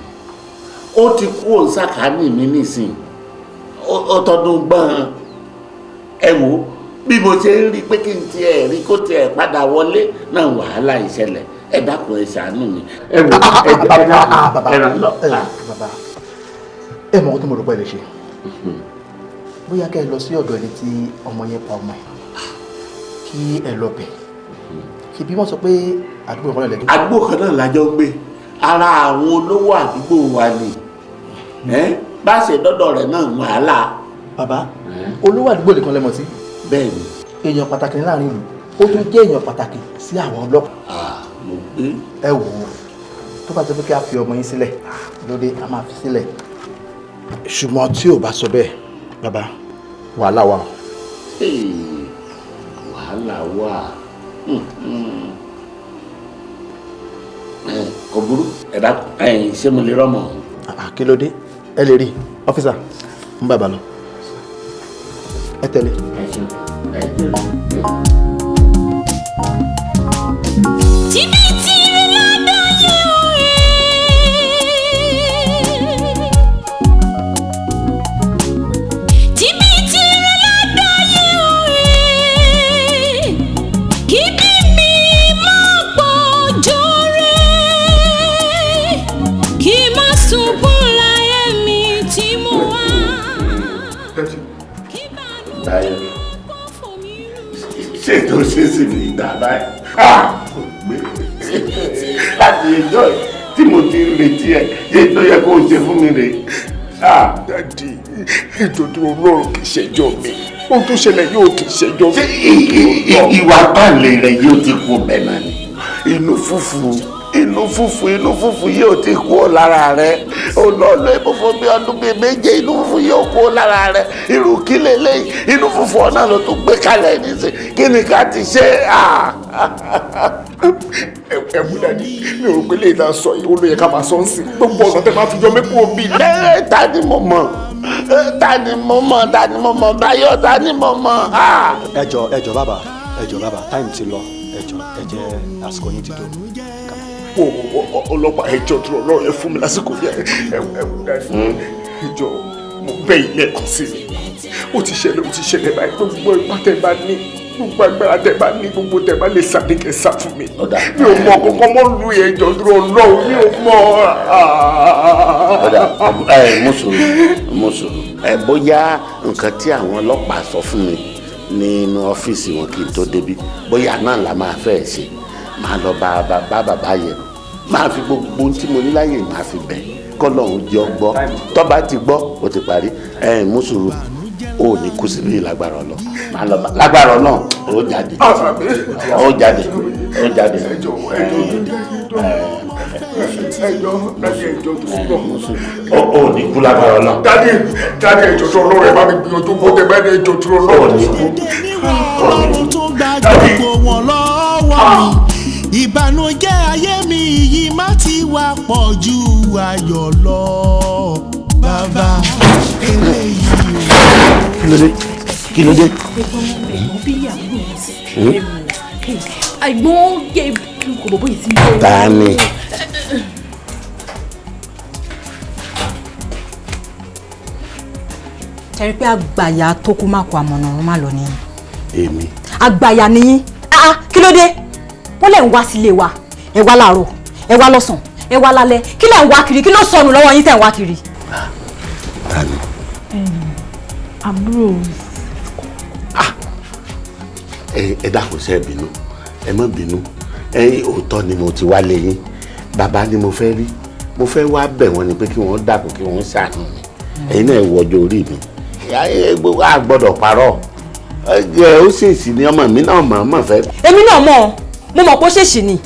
ó ti kú òun sàkáání mi nísìnyí, ó tọdún gbọ́n. Ẹ wò, bí mo ṣe ń rí pé kí n tiẹ̀ rí kó tiẹ̀ padà wọlé náà, wàhálà ìṣẹ̀lẹ̀. Ẹ dákun ẹ ṣàánú mi. Ẹ wò, ẹ dákun ẹ ràn lọ. Bàbá, ẹ mọ̀ ọ́ tó mo rò pé ẹ lè ṣe, bóyá kẹ́ ẹ lọ sí ọ̀dọ̀ ẹni tí ọmọ yẹn pa ọmọ ẹ̀, kí ẹ lọ bẹ̀. Ṣebí wọ́n sọ pé àdúgbò kan náà lẹ́gbẹ̀ẹ́. Àdúgbò kan náà lájọ ń gbé, ara àwọn olówó àdúgbò wa ni, bá ṣe dọ́dọ̀ rẹ̀ náà wàhálà. Bàbá, olówó àdúgbò nìkan lẹ mọ̀ sí. Bẹ́ẹ̀ni. Èèyàn pàtàkì ní láàrin ìlú, ó tún jẹ́ èèyàn pàtàkì sí àwọn ọlọ́pàá. Mo gbé. Ẹ wò ó, tó bá ti pé kí a fi ọmọ yín sílẹ̀ lóde, a máa fi sílẹ̀. Ṣùgbọ́n tí ò bá sọ bẹ́ẹ̀, bàbá, wàhálà wà. Wàhálà wà. Kò burú, ẹ dákun, ṣé mo lè rọ́mọ? Kí ló dé? Ẹ lè rí ọ́fíìsà ń bàbá lọ. Ẹ tẹ̀lé. Jìbìtì ládàáyé òye. Jìbìtì ládàáyé òye. Ṣé tó ṣe sí mi ìdá báyìí? Kò gbé láti ẹjọ́ tí mo ti ń retí ẹ, ṣé tó yẹ kó o ṣe fún mi rè? Daddy, ìjọba Ọlọ́run kì í ṣẹjọ́ mi. Ohun tó ṣẹlẹ̀ yóò kì í ṣẹjọ́ mi. Ṣé ìwà pàlè rẹ yóò ti kú bẹ́ẹ̀ náà ni? Inú fùfù inú fùfù inú fùfù yóò ti kú ọ lára rẹ. Ó lọ lọ ibùfún bí ọdún bíi méje, inú fùfù yóò kú ọ lára rẹ. Irú kí leléyìí? Inú fùfù ọ̀nà ló tún gbé kalẹ̀ nísìn. Kí ni ká ti ṣe? Ẹ mú Daddy, mi ò rò pé lè ta sọ yìí ó ló yẹ ká máa sọ ń sìn. Gbogbo ọ̀nà tẹ máa fi yọ mí kúrò bí. Ta ni mo mọ̀? Ta ni mo mọ̀? Ta ni mo mọ̀? Báyọ̀, ta ni mo mọ̀? Ẹ jọ̀ọ́, ẹ jọ̀ọ́ bàbá, ẹ jọ̀ọ́ bàbá, táìmù ti lọ, ẹ jọ̀ọ́, ẹ jẹ́ àsìkò yín ti tó. Ọlọ́pàá, ẹ jọ̀ọ́ tó lọ́rọ̀ ẹ fún mi lásìkò yẹn. Ẹ mú Daddy, ẹ jọ̀ọ́, mo bẹ̀ yín lẹ́ẹ̀kan sí i. Ó ti ṣẹlẹ̀, ó ti ṣẹlẹ̀ báyìí. Gbogbo ipá tẹ bá ní, gbogbo agbára tẹ bá ní, gbogbo tẹ bá lè sá ní kẹ́ sá fún mi. Mi ò mọ kankan mọ́ lu ẹjọ́ dúró Ọlọ́run, mi ò mọ. Ẹ mú sùúrù, mú sùúrù. Ẹ bóyá nǹkan tí àwọn ọlọ́pàá sọ fún mi nínú ọ́fíìsì wọn kí n tó débi, bóyá náà la máa fẹ́ ṣe. Máa lọ bá bàbá yẹn, máa fi gbogbo ohun tí mo ní láyè máa fi bẹ̀ kọ́lọ́hún jọ gbọ́. Tó bá ti gbọ́, ó ti parí. Ẹ mú sùúrù, ó ní kú síbí lágbára Ọlọ́run. Máa lọ bá lágbára Ọlọ́run, ó jáde, ó jáde, ó jáde. Ó ní kú lágbára Ọlọ́run. Daddy, Daddy, ẹjọ́ tó Ọlọ́run, ẹ bá mi gbìyànjú kó tẹ bá ní ẹjọ́ tó Ọlọ́run. Ó ní kú. Ọlọ́run tó gba gbogbo wọn lọ́wọ́ mi, ìbànújẹ́ ayé mi yìí má ti wá pọ̀ ju ayọ̀ lọ, bàbá eléyìí. Kí ló dé? Kí ló dé? Ẹ̀gbọ́n bí àbúrò wọn sì ẹ̀gbọ́n gé kò bọ̀bọ̀ yìí sí. Ta ni? Ṣe rí pé àgbàyà tó kú má kó àmọ̀nà ọ̀run má lọ nìyí. Èmi. Àgbàyà nìyí. Kí ló dé? Wọ́n lẹ̀ ń wá sílé wa. Ẹ wá láàárọ̀, ẹ wá lọ́sàn-án, ẹ wá lálẹ́. Kí lẹ̀ ń wá kiri? Kí ló sọnù lọ́wọ́ yín tẹ̀ ń wá kiri? Ta ni? Àbúrò. Ẹ dákun, ṣé ẹ bínú? Ẹ má bínú. Ẹ òótọ́ ni mo ti wá lé yín. Bàbá ni mo fẹ́ rí. Mo fẹ́ wá bẹ̀ wọ́n ni pé kí wọ́n dákun, kí wọ́n ṣàánú mi. Ẹ̀yin náà ẹ wo ọjọ́ orí mi. A gbọ́dọ̀ parọ́. Ẹ ó ṣèṣì ni ọmọ mi náà mọ̀ fẹ́. Èmi náà mọ̀, mo mọ̀ pé ó ṣèṣì ni.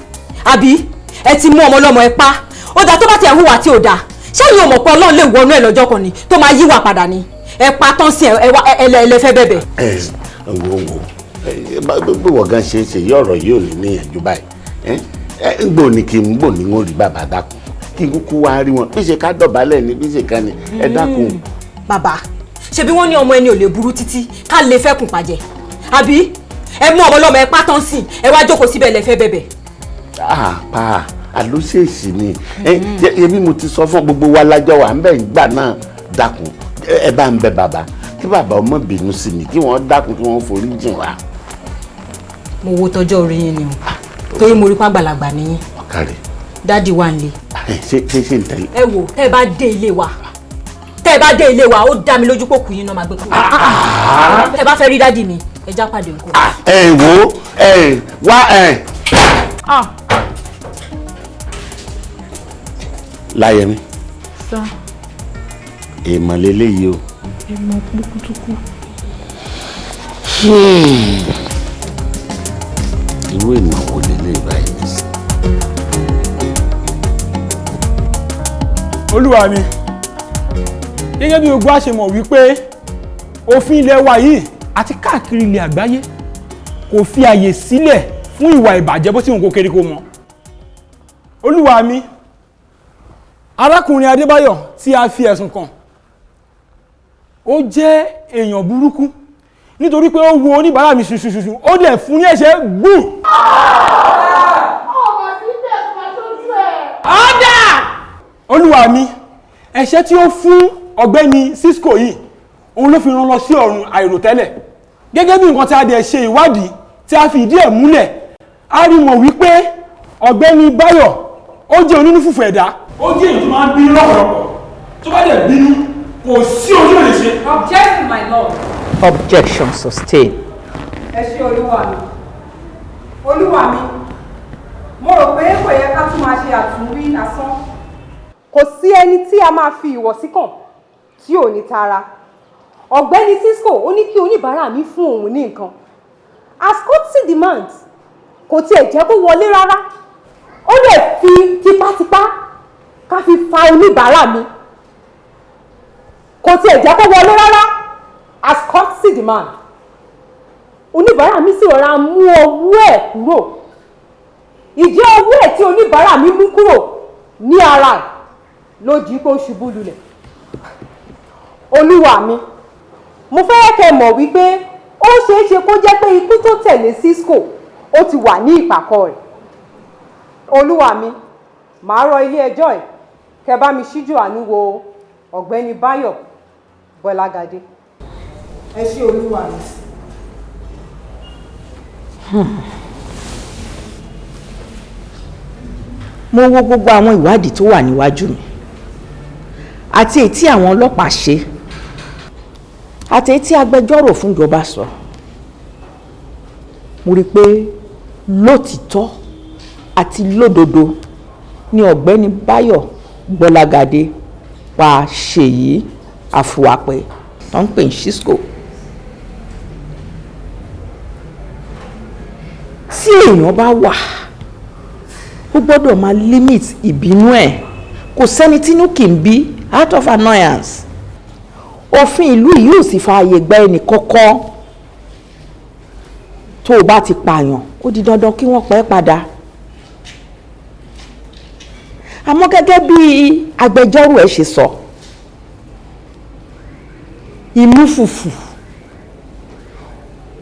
Àbí ẹ ti mú ọmọ ọlọ́mọ ẹ pa. Ó dáa tó bá ti ẹ̀ hùwà tí ò dáa. Ṣé yìí ò mọ̀ pé Ọlọ́run lè wọnú ẹ̀ lọ́jọ́ kan ni tó máa yíwà padà ni? Ẹ pa tán sí ẹ ẹ fẹ́ bẹ̀bẹ̀. Ẹ wo wo bí wọ́n gan ṣe ń ṣe yí ọ̀rọ̀ yìí ò ní níyànjú báyìí. Ẹ ń gbò ní kí n gbò ní wọ́n rí bàbá, dákun kí n kúkú wá rí wọn bí ṣe ká dọ̀bálẹ̀ ní bí ṣe ká ní, ẹ dákun. Bàbá, ṣebí wọ́n ní ọmọ ẹni ò lè burú títí ká lè fẹ́kùn pàjẹ́. Àbí ẹ mú ọmọ ọlọ́mọ ẹ pa tán sí ẹ wá jókòó síbẹ̀ lẹ fẹ́ bẹ̀bẹ̀. Àpá àlóṣèṣì ni èmi mo ti sọ fún gbogbo wa lájọ wà ń bẹ̀ gbà náà. Dákun, ẹ bá ń bẹ bàbá kí bàbá ọmọ bínú sí mi, kí wọ́n dákun, kí wọ́n forí jìn wá. Mo wo tọjọ́ orí yín ni o, torí mo rí pàgbàlagbà nìyí. Ọ̀kàrẹ̀. Daddy wà nílé. Ṣé ṣé ṣe ń tẹ̀lé. Ẹ wò, tẹ́ ẹ bá dé ilé wa, tẹ́ ẹ bá dé ilé wa, ó dá mi lójú pé òkú yín náà máa gbé kúrò. Tẹ́ ẹ bá fẹ́ rí daddy mi, ẹ já pàdé nǹkan. Ẹ wo, ẹ wá ẹ. Láyẹ̀mí. Sá. Èèmọ̀ leléyìí o. Èèmọ̀ púpútúkú. Irú èèmọ̀ wo leléyìí báyìí nísìnyí? Olúwa mi, gẹ́gẹ́ bí ogun a ṣe mọ̀ wípé òfin ilẹ̀ wa yìí àti káàkiri ilẹ̀ àgbáyé kò fi àyè sílẹ̀ fún ìwà ìbàjẹ́ bó ti hùn kó kéré kó mọ́. Olúwa mi, arákùnrin Adébáyọ̀ tí a fi ẹ̀sùn kàn, ó jẹ́ èèyàn burúkú nítorí pé ó wo oníbàárà mi ṣuṣuṣuṣu, ó dẹ̀ fún ní ẹ̀ṣẹ́ gbù. Ọ̀dà! Olúwa mi, ẹ̀ṣẹ̀ tí ó fún ọ̀gbẹ́ni Cisco yìí, òun ló fi rán lọ sí ọ̀run àìròtẹ́lẹ̀. Gẹ́gẹ́ bí nǹkan tí a dẹ̀ ṣe ìwádìí tí a fi ìdí ẹ̀ múlẹ̀, a rí mọ̀ wípé ọ̀gbẹ́ni Báyọ̀ ó jẹ́ onínúfùfù ẹ̀dá. Ó jẹ́ èyí tó máa ń bínú lọ́pọ̀lọpọ̀, tó bá dẹ̀ bínú kò sí ojú ò lè ṣe. Objection, my lord. Objection sustained. Ẹ ṣé olúwa mi. Olúwa mi, mo rò pé kò yẹ ká tún máa ṣe àtúnwí asán. Kò sí ẹni tí a máa fi ìwọ̀sí kàn tí ò ní tara. Ọ̀gbẹ́ni Cisco ó ní kí oníbàárà mi fún òun ní nǹkan. As courtesy demands, kò tiẹ̀ jẹ́ kó wọlé rárá. Ó lè fi tipátipá ká fi fa oníbàárà mi. Kò tiẹ̀ jẹ́ kó wọlé rárá. As courtesy demand, oníbàárà mi sì rọra mú ọwọ́ ẹ̀ kúrò. Ìjẹ́ ọwọ́ ẹ̀ tí oníbàárà mi mú kúrò ní ara ẹ̀ ló jí kó ṣubú lulẹ̀. Olúwa mi, mo fẹ́ kẹ́ mọ̀ wípé ó ṣeé ṣe kó jẹ́ pé ikú tó tẹ̀lé Cisco ó ti wà ní ìpàkọ́ rẹ̀. Olúwa mi, màá rọ ilé ẹjọ́ ẹ̀ kẹ́ bá mi ṣíjú àánú wo ọ̀gbẹ́ni Báyọ̀ Bọ́lágadé. Ẹ ṣé olúwa mi. Mo wo gbogbo àwọn ìwádìí tó wà níwájú mi àti èyí tí àwọn ọlọ́pàá ṣe àti èyí tí agbẹjọ́rò fúnjọba sọ. Mo rí i pé lótìtọ́ àti lódodo ni ọ̀gbẹ́ni Báyọ̀ Gbọ́lágadé pa Ṣèyí Àfùwàpẹ́ tó ń pè ní Cisco. Tí èèyàn bá wà, ó gbọ́dọ̀ máa limit ìbínú ẹ̀. Kò sẹ́ni tínú kì í bí out of annoyance. Òfin ìlú yìí ò sì fààyè gba ẹnì kankan. Tó o bá ti pààyàn, ó di dandan kí wọ́n pa ẹ́ padà. Àmọ́ gẹ́gẹ́ bí agbẹjọ́rò ẹ̀ ṣe sọ, inú fùfù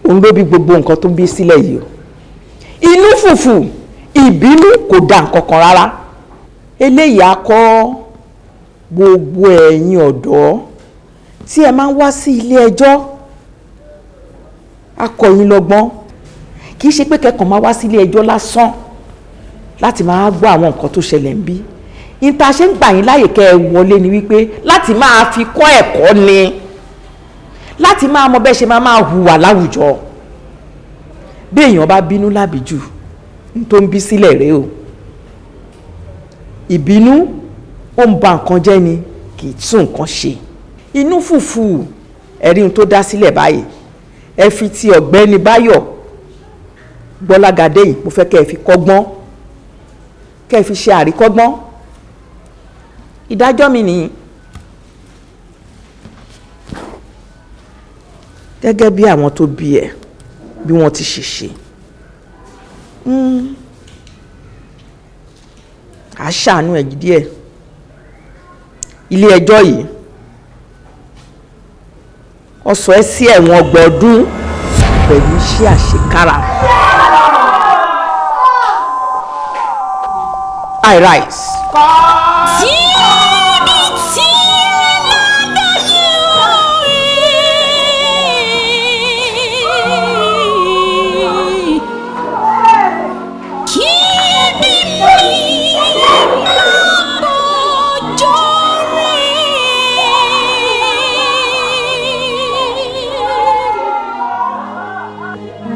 òun ló bí gbogbo nǹkan tó bí sílẹ̀ yìí o. Inú fùfù, ìbínú kò da nǹkan kan rárá. Eléyìí á kọ́ gbogbo ẹ̀yin ọ̀dọ́ tí ẹ máa ń wá sí ilé ẹjọ́, á kọ́ yín lọ́gbọ́n. Kì í ṣe pé kẹ́kọ̀ọ́ máa wá sí ilé ẹjọ́ lásán láti máa gbọ́ àwọn nǹkan tó ṣẹlẹ̀ ń bí. Níta ṣe ń gbà yín láyè kẹ́ ẹ wọlé ni wípé láti máa fi kọ́ ẹ̀kọ́ ni, láti máa mọ bẹ́ẹ̀ ṣe máa máa hùwà láwùjọ. Bí èèyàn bá bínú lábìjù, n tó ń bí sílẹ̀ rèé o. Ìbínú ó ń ba nǹkan jẹ́ ni, kì í tún nǹkan ṣe. Inú fùfù, ẹ̀rí ohun tó dá sílẹ̀ báyìí. Ẹ fi ti ọ̀gbẹ́ni Báyọ̀ Gbọ́lágadé yìí, mo fẹ́ kẹ́ ẹ fi kọ́gbọ́n, kẹ́ ẹ fi ṣe àríkọ́gbọ́n. Ìdájọ́ mi nìyí. Gẹ́gẹ́ bí àwọn tó bí ẹ bí wọ́n ti ṣe ṣe, à ṣàánú ẹ̀ díẹ̀. Ilé ẹjọ́ yìí ó sọ ẹ́ sí ẹ̀wọ̀n 30 ọdún pẹ̀lú iṣẹ́ àṣekára. I rise.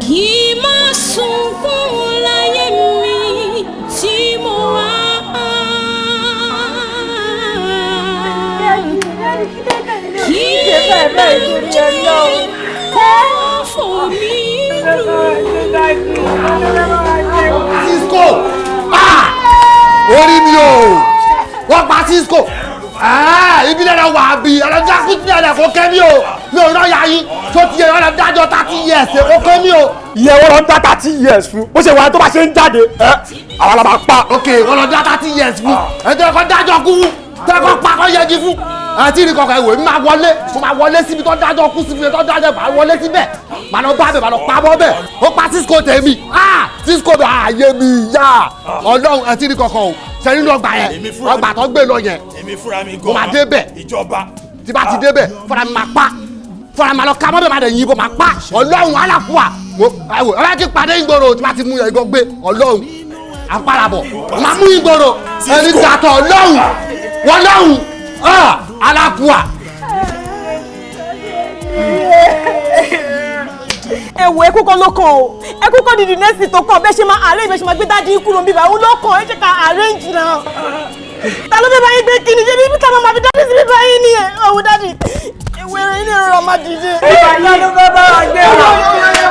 Kí má sunkún láyé mi tí mo wá. Kí ìbànújẹ́ kó fò mí rù. Cisco, ah, orí mi o, wọ́n pa Cisco. Ibi lẹ́nu wà á bí ọlọ́jà kú sí ẹ̀rẹ̀ kó kẹ́ mi o, mi ò rán ya yín tó ti yẹ ọlọ́jà dájọ́ 30 years kó kẹ́ mi o. Ìyẹn wọ́n lọ dá 30 years fún bó ṣe wà tó bá ṣe ń jáde ẹ àwọn la máa pa. Ok, wọ́n lọ dá 30 years fún ẹ tó yẹ kó dájọ́ kú fún, tó yẹ kó pa kó yẹgi fún. Àti ìrìn kọ̀ọ̀kan ìwé máa wọlé, mo máa wọlé síbi tó dájọ́ kú síbi tó dájọ́, máa wọlé síbẹ̀, máa lọ bá bẹ̀, máa lọ pa mọ́ bẹ̀. Ó pa Cisco tèmi, ah, Cisco bẹ̀ ààyè mi yá ọlọ́run. Àti ìrìn kọ̀ọ̀kan o, sẹ́yìn ló ọgbà yẹn, ọgbà tó gbé lọ yẹn, Èmi fúnra mi mo máa débẹ̀. Ìjọba. Tí bá ti débẹ̀, fúnra mi máa pa, fúnra mi máa lọ ká mọ́bẹ̀, máa dẹ̀ yìnbọn, máa pa. Ọlọ́run aláfùwà mo ẹwò ẹ bá ti pàdé ìgboro, tí bá ti mú yẹn igbó gbé ọlọ́run àparabọ̀ máa mú ìgboro ẹni tàtọ̀ ọlọ́run wọlọ́run aláfùwà. Ẹ wò, ẹkú kan ló kàn o. Ẹkú kan dìdì nẹ́ẹ̀sì tó kàn. Bẹ́ẹ̀ ṣe máa arrange, bẹ́ẹ̀ ṣe máa gbé daddy kúrò níbí báyìí. Òun ló kàn, ẹ jẹ́ ká arrange náà. Ta ló fẹ́ bá yín gbé kíni? Ṣé bíbí táwọn máa fi daddy sí bíbá yín ni ẹ̀? Ọ̀hún daddy, ìwé rẹ̀ ní ìrora máa dìde. Ta ló fẹ́ bá wa gbé wa?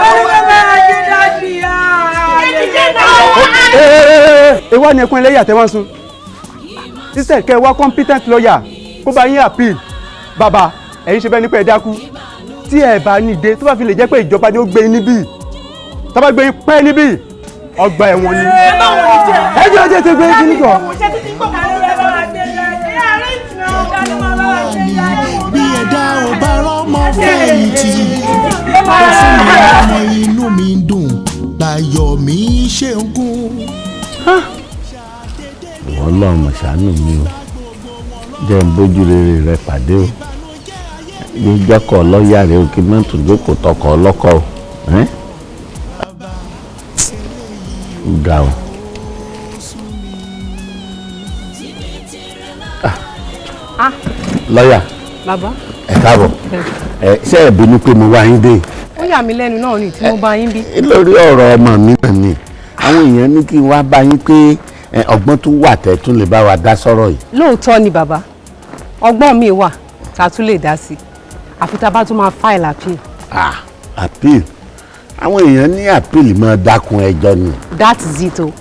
Ta ló fẹ́ bá wa gbé daddy? Ìwọ ni ẹkún ẹlẹ́yà tẹ́ wọ́n sun. Instead kẹ́ ẹ wá competent lawyer kó bá yín appeal. Bàbá, ẹ̀yin ṣe bẹ́ẹ̀ nípa ẹ̀ dákú. Tí ẹ bá ní ìdè tó bá fi lè jẹ́ pé ìjọba ni ó gbé yín níbí, tó bá gbé yín pẹ́ níbí, ọgbà ẹ̀wọ̀n ni. Ẹ jẹ́ ọjọ́ tó gbé yín kíní kan. Bí ẹ̀dá ò bá rọ́mọ fẹ̀yìntì, ó fún mi ọmọ, inú mi ń dùn, láyọ̀ mi ṣe ń kún. Ọlọ́run ṣàánú mi o, jẹ́ n bójú rere rẹ pàdé o, jíjọkọ̀ lọ́ọ̀yà rẹ o, kí mọ́tò jókòó tọkọ̀ ọlọ́kọ̀ o, ga o. Lọ́ọ̀yà. Bàbá. Ẹ káàbọ̀. Ẹ ṣé ẹ bínú pé mo wá yín dé? Ó yà mí lẹ́nu náà ni tí mo bá yín bí. Lórí ọ̀rọ̀ ọmọ mi náà ni àwọn èèyàn ní kí n wá bá yín pé ọgbọ́n tó wà tẹ́ tún lè bá wa dá sọ́rọ̀ yìí. Lóòótọ́ ni bàbá, ọgbọ́n mi wà tá a tún lè dá sí, àfi tá a bá tún máa file appeal. Ah, appeal? Àwọn èèyàn ní appeal máa dákun ẹjọ́ ni. That is it o,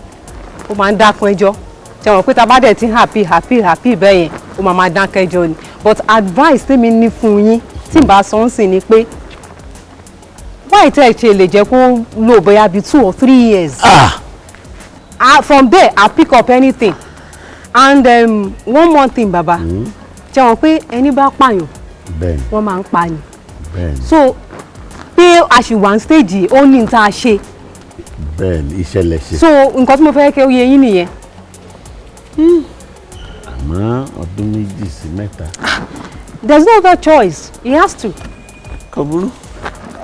ó máa ń dákun ẹjọ́. Ṣe wọ́n pé tá a bá dẹ̀ ti ń happy happy happy bẹ́ẹ̀ yẹn, ó máa máa dákẹ́ ẹjọ́ ni. But advice tèmi ní fún yín tí n bá sọ ń sìn ni pé why tẹ́ ẹ ṣe lè jẹ́ kó lò bóyá bíi 2 or 3 years. Ah. From there I pick up anything. And one more thing, baba, ṣe wọ́n pé ẹni bá pààyàn, wọ́n máa ń pa ni. So pé a ṣì wà ní stage, ó ní tá a ṣe. Bẹ́ẹ̀ni, ìṣẹ̀lẹ̀ ṣe. So nǹkan tí mo fẹ́ kẹ́ ó yé yín nìyẹn. Àmọ́ ọdún 2 sí 3. There is no other choice, he has to. Kò burú.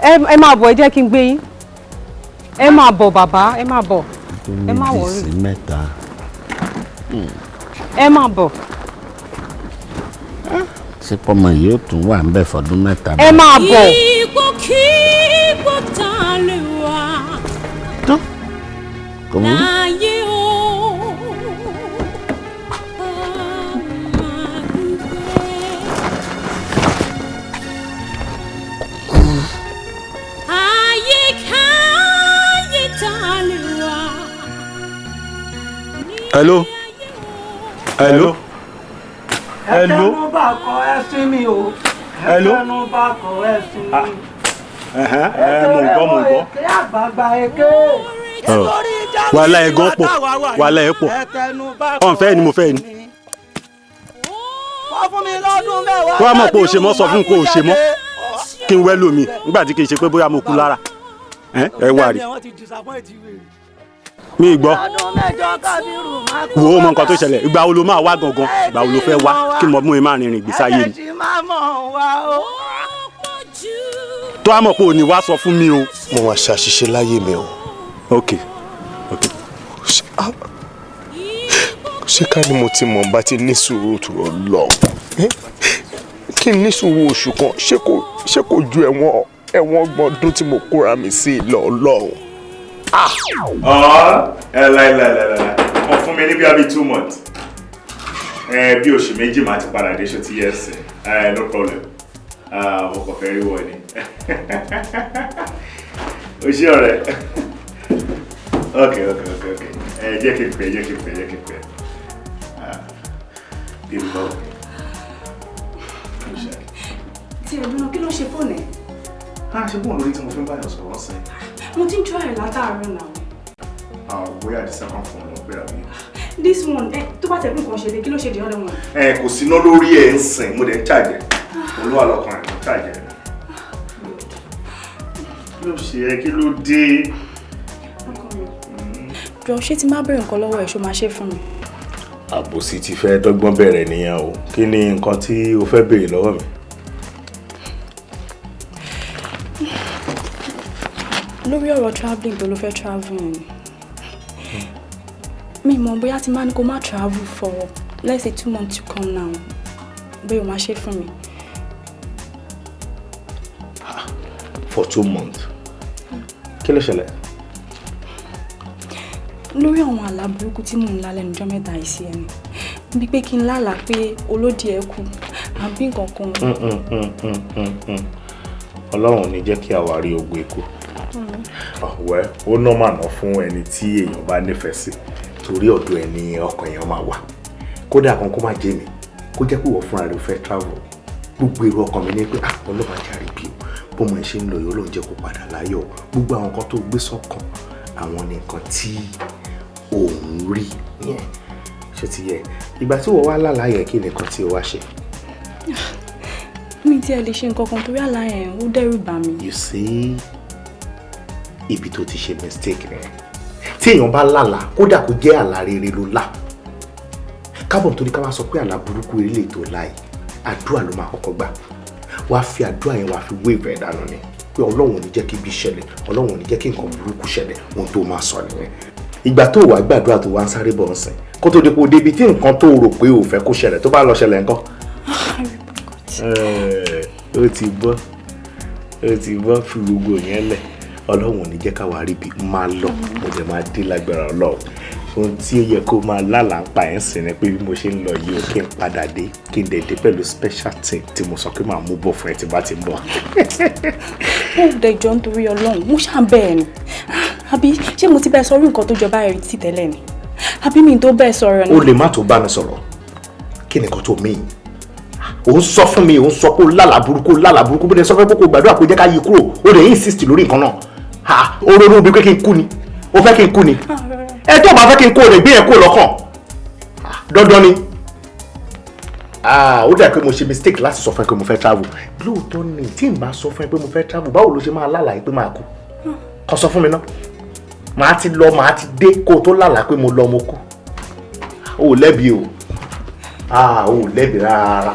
Ẹ máa bọ̀, ẹ jẹ́ kí n gbé yín. Ẹ máa bọ̀ bàbá, ẹ máa bọ̀. Ọdún Ẹ má méjì worry. sí mẹ́ta. Ẹ máa bọ̀. Ṣé pọ́mọ yìí ó tún wà ń bẹ̀ fọdún 3? Ẹ máa bọ̀. Ipòkípò tá a lè wà Kò burú. láyé o. A máa dúpẹ́. Àyíkáyé tá a lè wà. Hello, hello, hello. Ẹtẹnu bá kọ ẹsìn mi o. Hello. Ẹtẹnu bá kọ ẹsìn mi. Ẹ mò ń gbọ́, mò ń gbọ́. Èké àgbààgbà èké. Wàhálà ẹ̀ gan pọ̀, wàhálà ẹ̀ pọ̀. Ọ̀n fẹ́ ni mo fẹ́ ni. Wọ́n fún mi lọ́dún 10. Kó wá mọ̀ pé o ṣe mọ́, sọ fún mi pé o ṣe mọ́, kí n wẹ́ lómi nígbà tí kì í ṣe pé bóyá mo kú lára. Ẹ wà rí Wọ́n ti disappoint wèrè. mi gbọ́. Ọdún 8 Kábírù máa kú. Wo, ó mọ nǹkan tó ṣẹlẹ̀. Ìgbà wo ló máa wá gangan? Ìgbà wo ló fẹ́ wá kí mo mú e máa rìnrìn ìgbésí ayé mi? Ẹ̀jì máa mọ̀ wá o. Tó a mọ̀ pé ò ní wá, sọ fún mi o. Mo máa ṣàṣìṣe láyé mi o. Ok. Ṣé ká ní mo ti mọ̀, bá ti ní sùúrù tó lọ, kí n ní sùúrù oṣù kan, ṣé kò ju ẹ̀wọ̀n 30 ọdún tí mo kóra mi sí lọ lọ́hùn? Ọ̀ ẹ láìláìláìláì, wọ́n fún mi ní bí i 2 months, ẹ bí oṣù 2 máa ti padà dé. Ṣó ti yẹ ẹsẹ̀? Ẹ no problem, mo kàn fẹ́ rí wọ ni. O ṣé ọ̀rẹ́. Ok, ẹ jẹ́ kí n pè, jẹ́ kí n pè, jẹ́ kí n pè. Bí mo bá wọ̀ Tí ẹ dúró, kí ló ṣe fóònù ẹ? Ah, ṣe bóun lórí tí mo fi ń báyọ̀ sọ̀rọ̀ sí? Mo ti ń try ẹ̀ látàárọ̀ náà. Ah, bóyá the second phone ló ń pè àbí? This one, ẹ tó bá tẹ̀ pé nǹkan ṣe lé, kí ló ṣe the other one? Ẹ kò síná lórí ẹ̀ ń sìn, mo dẹ̀ ń charge ẹ̀. Olúwa lọkàn ẹ̀, mo ń charge ẹ̀. Kí ló ṣe ẹ́? Kí ló dé? Jọ, ṣé tí má bẹ̀rẹ̀ nǹkan lọ́wọ́ ẹ̀, ṣó máa ṣe fún mi? Àbòsí ti fẹ́ dọ́gbọ́n bẹ̀rẹ̀ nìyẹn o. Kí ni nǹkan tí o fẹ́ béèrè lọ́wọ́ mi? Lórí ọ̀rọ̀ travelling tó ló fẹ́ travelling, mi mọ̀ bóyá tí má ní kó má travel for, let's say, 2 months to come now, bóyá o máa ṣe fún mi. For 2 months? Kí ló ṣẹlẹ̀? Lórí àwọn àlá burúkú tí mò ń lá lẹ́nu ọjọ́ mẹ́ta yìí sí ẹni. Bí pé kí n lálàá pé olódì ẹ kú, àbí nǹkan kan. Ọlọ́run ò ní jẹ́ kí àwa rí ogun ikú. Ọ̀wẹ́, ó nọ́mà ná fún ẹni tí èèyàn bá nífẹ̀ẹ́ sí, torí ọ̀dọ̀ ẹ̀ ni ọkàn èèyàn máa wà. Kódà kan kó má jẹ́ mi, kó jẹ́ pé ìwọ fúnra rẹ fẹ́ travel. Gbogbo èrò ọkàn mi ní pé Ọlọ́run á jàre bí o, bọ́mọ ẹ ṣe ń lọ yìí, Ọlọ́run jẹ́ kó padà láyọ̀. Gbogbo àwọn nǹkan tó gbé sọ́kàn, àwọn ni nǹkan tí òun rí yẹn. Ṣé ti yẹ? Ìgbà tí wọ́n wá lálàá yẹn, kí ni nǹkan tí o wá ṣe? Mi tí ẹ lè ṣe nǹkan kan torí àlá yẹn ó dẹ́rù bà mí. You see, ibi tó ti ṣe mistake nìyẹn. Tí èèyàn bá lálàá, kódà kó jẹ́ àlá rere ló lá. Kábọ̀ nítorí ká wá sọ pé àlá burúkú eré lè tó láì, àdúrà ló máa kọ́kọ́ gbà. Wàá fi àdúrà yẹn, wàá fi wéèvẹ̀ dànù ni. Pé Ọlọ́run ò ní jẹ́ kí ibi ṣẹlẹ̀, Ọlọ́run ò ní jẹ́ kí nǹkan burúkú ṣẹlẹ̀, ohun tó máa sọ nìyẹn. Ìgbà tó wàá gbàdúrà tó wá ń sáré bọ̀ ń sìn, kó tó di pé o débi tí nǹkan tó rò pé o fẹ́ kó ṣẹlẹ̀ tó bá lọ ṣẹlẹ̀ ńkọ́. Ó ti bọ́, ó ti bọ́, fi gbogbo yẹn lẹ̀. Ọlọ́run ò ní jẹ́ káwa rí bí máa lọ, mo dẹ̀ máa dé lágbára Ọlọ́run. Ohun tí ó yẹ kó máa lálàá ń pa ẹ̀ ń sìn ni pé bí mo ṣe ń lọ yìí o, kí n padà dé, kí n dẹ̀ dé pẹ̀lú special thing tí mo sọ pé màá mú bọ̀ fún ẹ tí bá ti ń bọ̀. Ó dẹjọ́ nítorí Ọlọ́run, mo ṣáà bẹ́ẹ̀ ni. Àbí ṣé mo ti bẹ́ẹ̀ sọ orí nǹkan tó jọba ẹ̀rí tì tẹ́lẹ̀ ni? Àbí mi tó bẹ́ẹ̀ sọ̀rọ̀ ni? O lè má tó bá mi sọ̀rọ̀. Kí ni nǹkan tó mean? Ò ń sọ fún mi, ò ń sọ pé ó lálàá burúkú, lálàá burúkú, bó dẹ̀ sọ fẹ́ pé kó gbàdúrà kó jẹ́ ká yí kúrò, ó dẹ̀ insist lórí nǹkan náà. Ha, ó ronú bíi pé kí n kú ni, ó fẹ́ kí n kú ni. Ẹ tó bá fẹ́ kí n kó o lè gbé yẹn kó lọ́kàn. Dandan ni. Ó dà pé mo ṣe mistake láti sọ fún ẹ pé mo fẹ́ travel. Lóòótọ́ ni, tí n bá sọ fún ẹ pé mo fẹ́ travel, báwo ló ṣe máa lálàá pé máa kú? Kàn sọ fún mi náà. Màá ti lọ, màá ti dé kó o tó lálàá pé mo lọ, mo kú. O ò lẹ́bi o. O ò lẹ́bi rárá.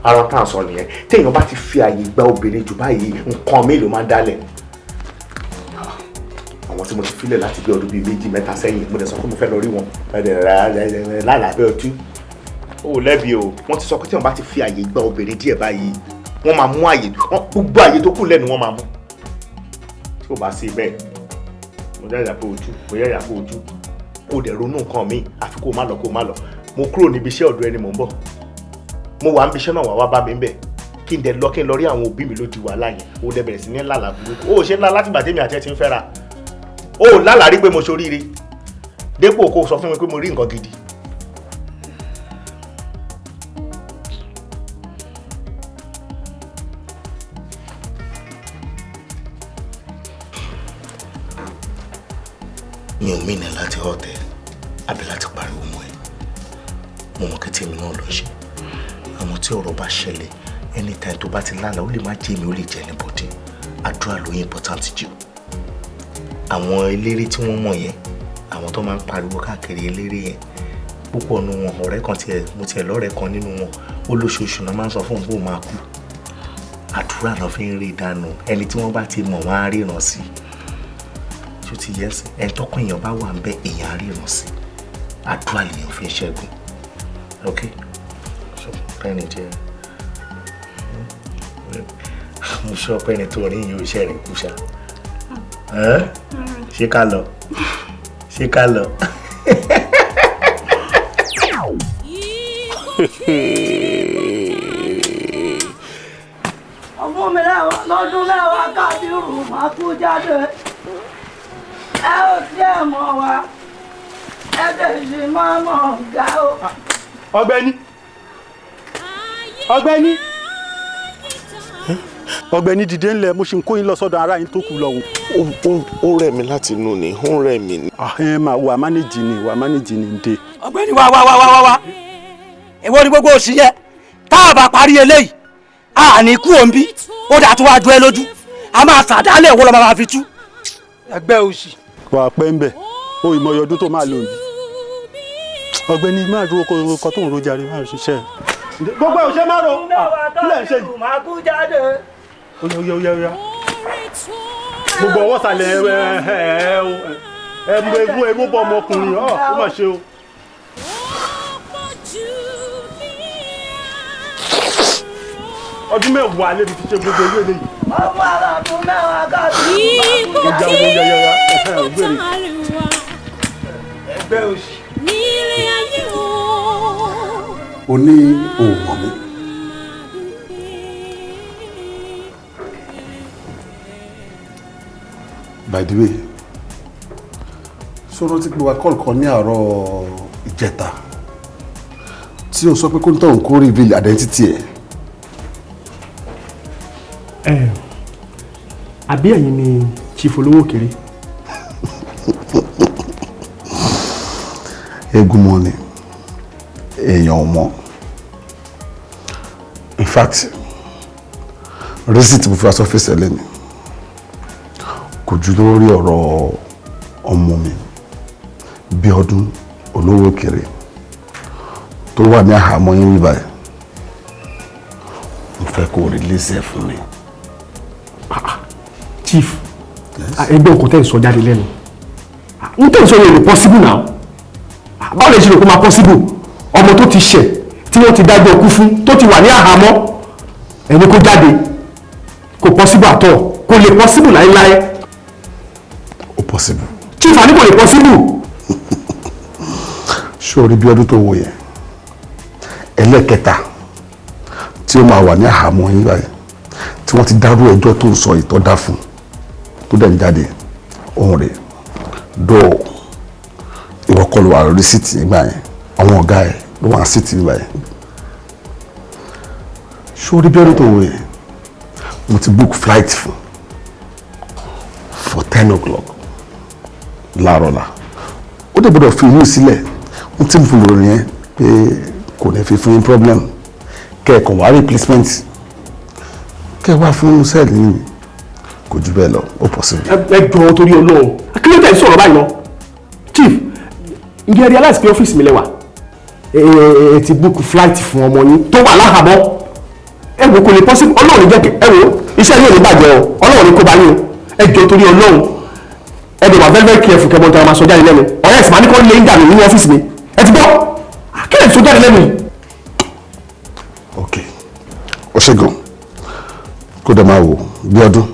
Ara tá à ń sọ nìyẹn. Téèyàn bá ti fi àyè gba obìnrin jù báyìí, nǹkan mélòó máa ń dálẹ̀. Àwọn tí mo ti filẹ̀ láti bí ọdún bíi 2, 3 sẹ́yìn, mo dẹ̀ sọ pé mo fẹ́ lọ rí wọn. Lálàá bẹ́ẹ̀ ọtí. O ò lẹ́bi o. Wọ́n ti sọ pé téèyàn bá ti fi àyè gba obìnrin díẹ̀ báyìí, wọ́n máa mú àyè, gbogbo àyè tó kù lẹ́nu wọ́n máa mú. Tí ò bá sí bẹ́ẹ̀, mo yáyà pé ojú, mo yáyà pé ojú. Kò dẹ̀ ronú nǹkan mi, àfi kó má lọ, kó má lọ. Mo kúrò níbi iṣẹ́ ọ̀dọ̀ ẹni mò ń bọ̀. Mo wà níbi iṣẹ́ náà, wà wá bá mi ń bẹ̀. Kí n dẹ̀ lọ, kí n lọ rí àwọn òbí mi lójú wàhálà yẹn. Ó dẹ̀ bẹ̀rẹ̀ sí ní lálàá burúkú. Ó ṣe ńlá látìgbà tèmi àti ẹ ti ń fẹ́ra. Ó lálàá rí pé mo ṣoríire. Dépò kó sọ fún mi pé mo rí nǹkan gidi. Mi ò mìnà láti ọ̀tẹ̀ àbí láti pariwo mọ́ ẹ. Mo mọ̀ kí tèmi náà lọ ṣe. Àmọ́ tí ọ̀rọ̀ bá ṣẹlẹ̀, anytime tó bá ti lálàá, ó lè má jẹ́ mi, ó lè jẹ́ anybody. Àdúrà ló important jù. Àwọn eléré tí wọ́n mọ̀ yẹn, àwọn tó máa ń pariwo káàkiri eléré yẹn, púpọ̀ nínú wọn, ọ̀rẹ́ kan tiẹ̀, mo tiẹ̀ lọ́rẹ̀ẹ́ kan nínú wọn, ó lóṣooṣù náà máa ń sọ fún òun pé òun máa kú. Àdúrà náà fi ń rí dànù. Ẹni tí wọ́n bá ti mọ̀ wọ́n á ríran sí. Tó ti yẹ sí, ẹni tọ́kùn èèyàn bá wà ń bẹ, èèyàn á ríran sí. Àdúrà lèèyàn fi ń ṣẹ́gun. Ok? So, pẹ́ẹ́nì jẹ́. Mo sọ pé ẹni tó rí yìí ó ṣẹ̀rìn kú ṣá. Ṣé ká lọ? Ṣé ká lọ? Ọmọ mi lọ́dún mẹ́wàá Kábírù máa kú jáde. Ẹ ò tí ẹ mọ̀ wá, ẹ dẹ̀ sì máa mọ̀ ga o. Ọ̀gbẹ́ni, ọ̀gbẹ́ni, ọ̀gbẹ́ni dìde ńlẹ̀, mo ṣe ń kó yín lọ sọ́dọ̀ ara yín tó kù lọ́hùn. Ó rẹ̀ mí láti inú ni, ó rẹ̀ mí ni. Ẹ máa wà mánéjì ni, wà mánéjì ni dé. Ọ̀gbẹ́ni wá wá wá wá wá, èwo ni gbogbo òsì yẹ tá a bá parí eléyìí, a ní kú òǹbí, ó dà tó wá ju ẹ lójú, a máa sàdálẹ̀ owó lọ́ máa fi tú. Ẹgbẹ́ òsì. Wà á pẹ́ ń bẹ̀, o ìmọ̀ye ọdún tó máa lò ní. Ọ̀gbẹ́ni máa dúró kọ tó ń ro jàre, máa ṣiṣẹ́. Gbogbo ẹ̀ ò ṣe má ro, kí lẹ̀ ń ṣe yìí? Oya oya oya oya. Gbogbo ọwọ́ sàlẹ̀ ẹ ẹ mú ewu ewu bọ́ ọmọkùnrin ọ̀ ó mà ṣe o. Ọdún mẹ́wàá lè fi ṣe gbogbo ewé lẹ́yìn. Ọmọ alọ́dún mẹ́wàá Kábírù máa kú jáde. Ipò tá a lè wà Ẹgbẹ́ òṣì. nílé ayé o. O ní òun mọ̀ mi. By the way, sọ̀rọ̀ tí pé wa call kan ní àárọ̀ ìjẹta tí o sọ pé kó ń tọ̀hún kó reveal identity ẹ̀. Ẹ àbí ẹ̀yin ni Chief Olówó Kéré? Eégún mọ́ ni, èèyàn ò mọ̀. In fact, reason tí mo fi wá sọ́fíìsì ẹ̀ lẹ́nu kò jù lórí ọ̀rọ̀ ọmọ mi Bíọ́dún Olówó Kéré tó wà ní àhámọ́ yín bíbáyìí. Mo fẹ́ kó release ẹ̀ fún mi. Chief, ẹgbẹ́ nǹkan tẹ́ ń sọ jáde lẹ́nu, n tẹ́ ń sọ yẹn lè possible now. Báwo lè ṣe rò kó máa possible? Ọmọ tó ti ṣẹ̀, tí wọ́n ti dájọ́ ikú fún, tó ti wà ní àhámọ́, ẹni kó jáde, kò possible at all, kò lè possible láéláé. Ó possible. Chief, àní kò lè possible. Ṣé o rí Bíọ́dún tó wò yẹn, ẹlẹ́kẹta tí ó máa wà ní àhámọ́ yín báyìí tí wọ́n ti dárú ẹjọ́ tó ń sọ ìtọ́ dá fún, tó dẹ̀ ń jáde, òun rè dóò. Ìwọ kọ́ ló wà lórí seat nígbà yẹn, àwọn ọ̀gá ẹ̀ ló wà seat nígbà yẹn. Ṣé o rí Bíọ́dún tó wò yẹn, mo ti book flight fún for 10 o'clock láàárọ̀ la. Ó dẹ̀ gbọ́dọ̀ fi ìlú sílẹ̀. N tí mo fi lò yẹn pé kò ní fi fún yín problem, kẹ́ẹ̀kan wá replacement, kẹ́ ẹ wá fún cell yìí, kò jù bẹ́ẹ̀ lọ. Ó possible. Ẹ jọ̀ọ́, torí Ọlọ́run, kí ló tẹ̀ ń sọ̀rọ̀ báyìí lọ? Chief, ǹjẹ́ ẹ realize pé ọ́fíìsì mi lẹ́wà? Ẹ ti book flight fún ọmọ yín tó wà láhàámọ́. Ẹ wò, kò lè possible. Ọlọ́run jẹ́ kẹ́ ẹ wò, iṣẹ́ yóò ní bàjẹ́ o. Ọlọ́run ní kó bá yín o. Ẹ jọ̀ọ́, torí Ọlọ́run, ẹ dẹ̀ wà very very careful kẹ́ mọ́ tí a máa sọ jáde lẹ́nu. Ọ̀rẹ́ ẹ̀sìn máa ní kó lé ń dànù nínú ọ́fíìsì mi. Ẹ ti gbọ́, kí lè sọ jáde lẹ́nu yìí? Ok, ó ṣe gan. Kó dẹ̀ máa wò, bí ọdún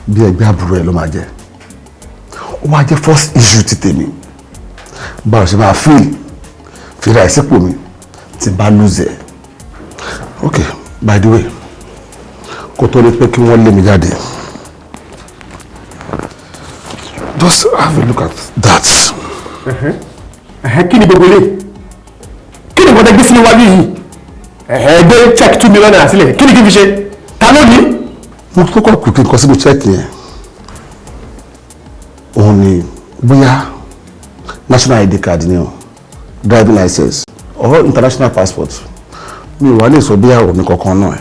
bí ẹgbẹ́ àbúrò ẹ̀ ló máa jẹ́, ó máa jẹ́ first issue ti tèmi. Báwo ṣe máa feel fira ẹ̀ sípò mi tí bá lose ẹ̀? Ok, by the way, kó tó ní pé kí wọ́n lé mi jáde, just have a look at that. Kí ni gbogbo ilé? Kí ni nǹkan tẹ́ gbé sí níwájú yìí? Ẹ gbé check ₦2 million sílẹ̀. Kí ni kí n fi ṣe? Ta ló ní? Mo tó kọ̀ kù kí n kọ sínú check yẹn, òun ni bóyá national ID card ni o, driving license or international passport. Mi ò wá lè sọ bí àwọn mi kankan náà.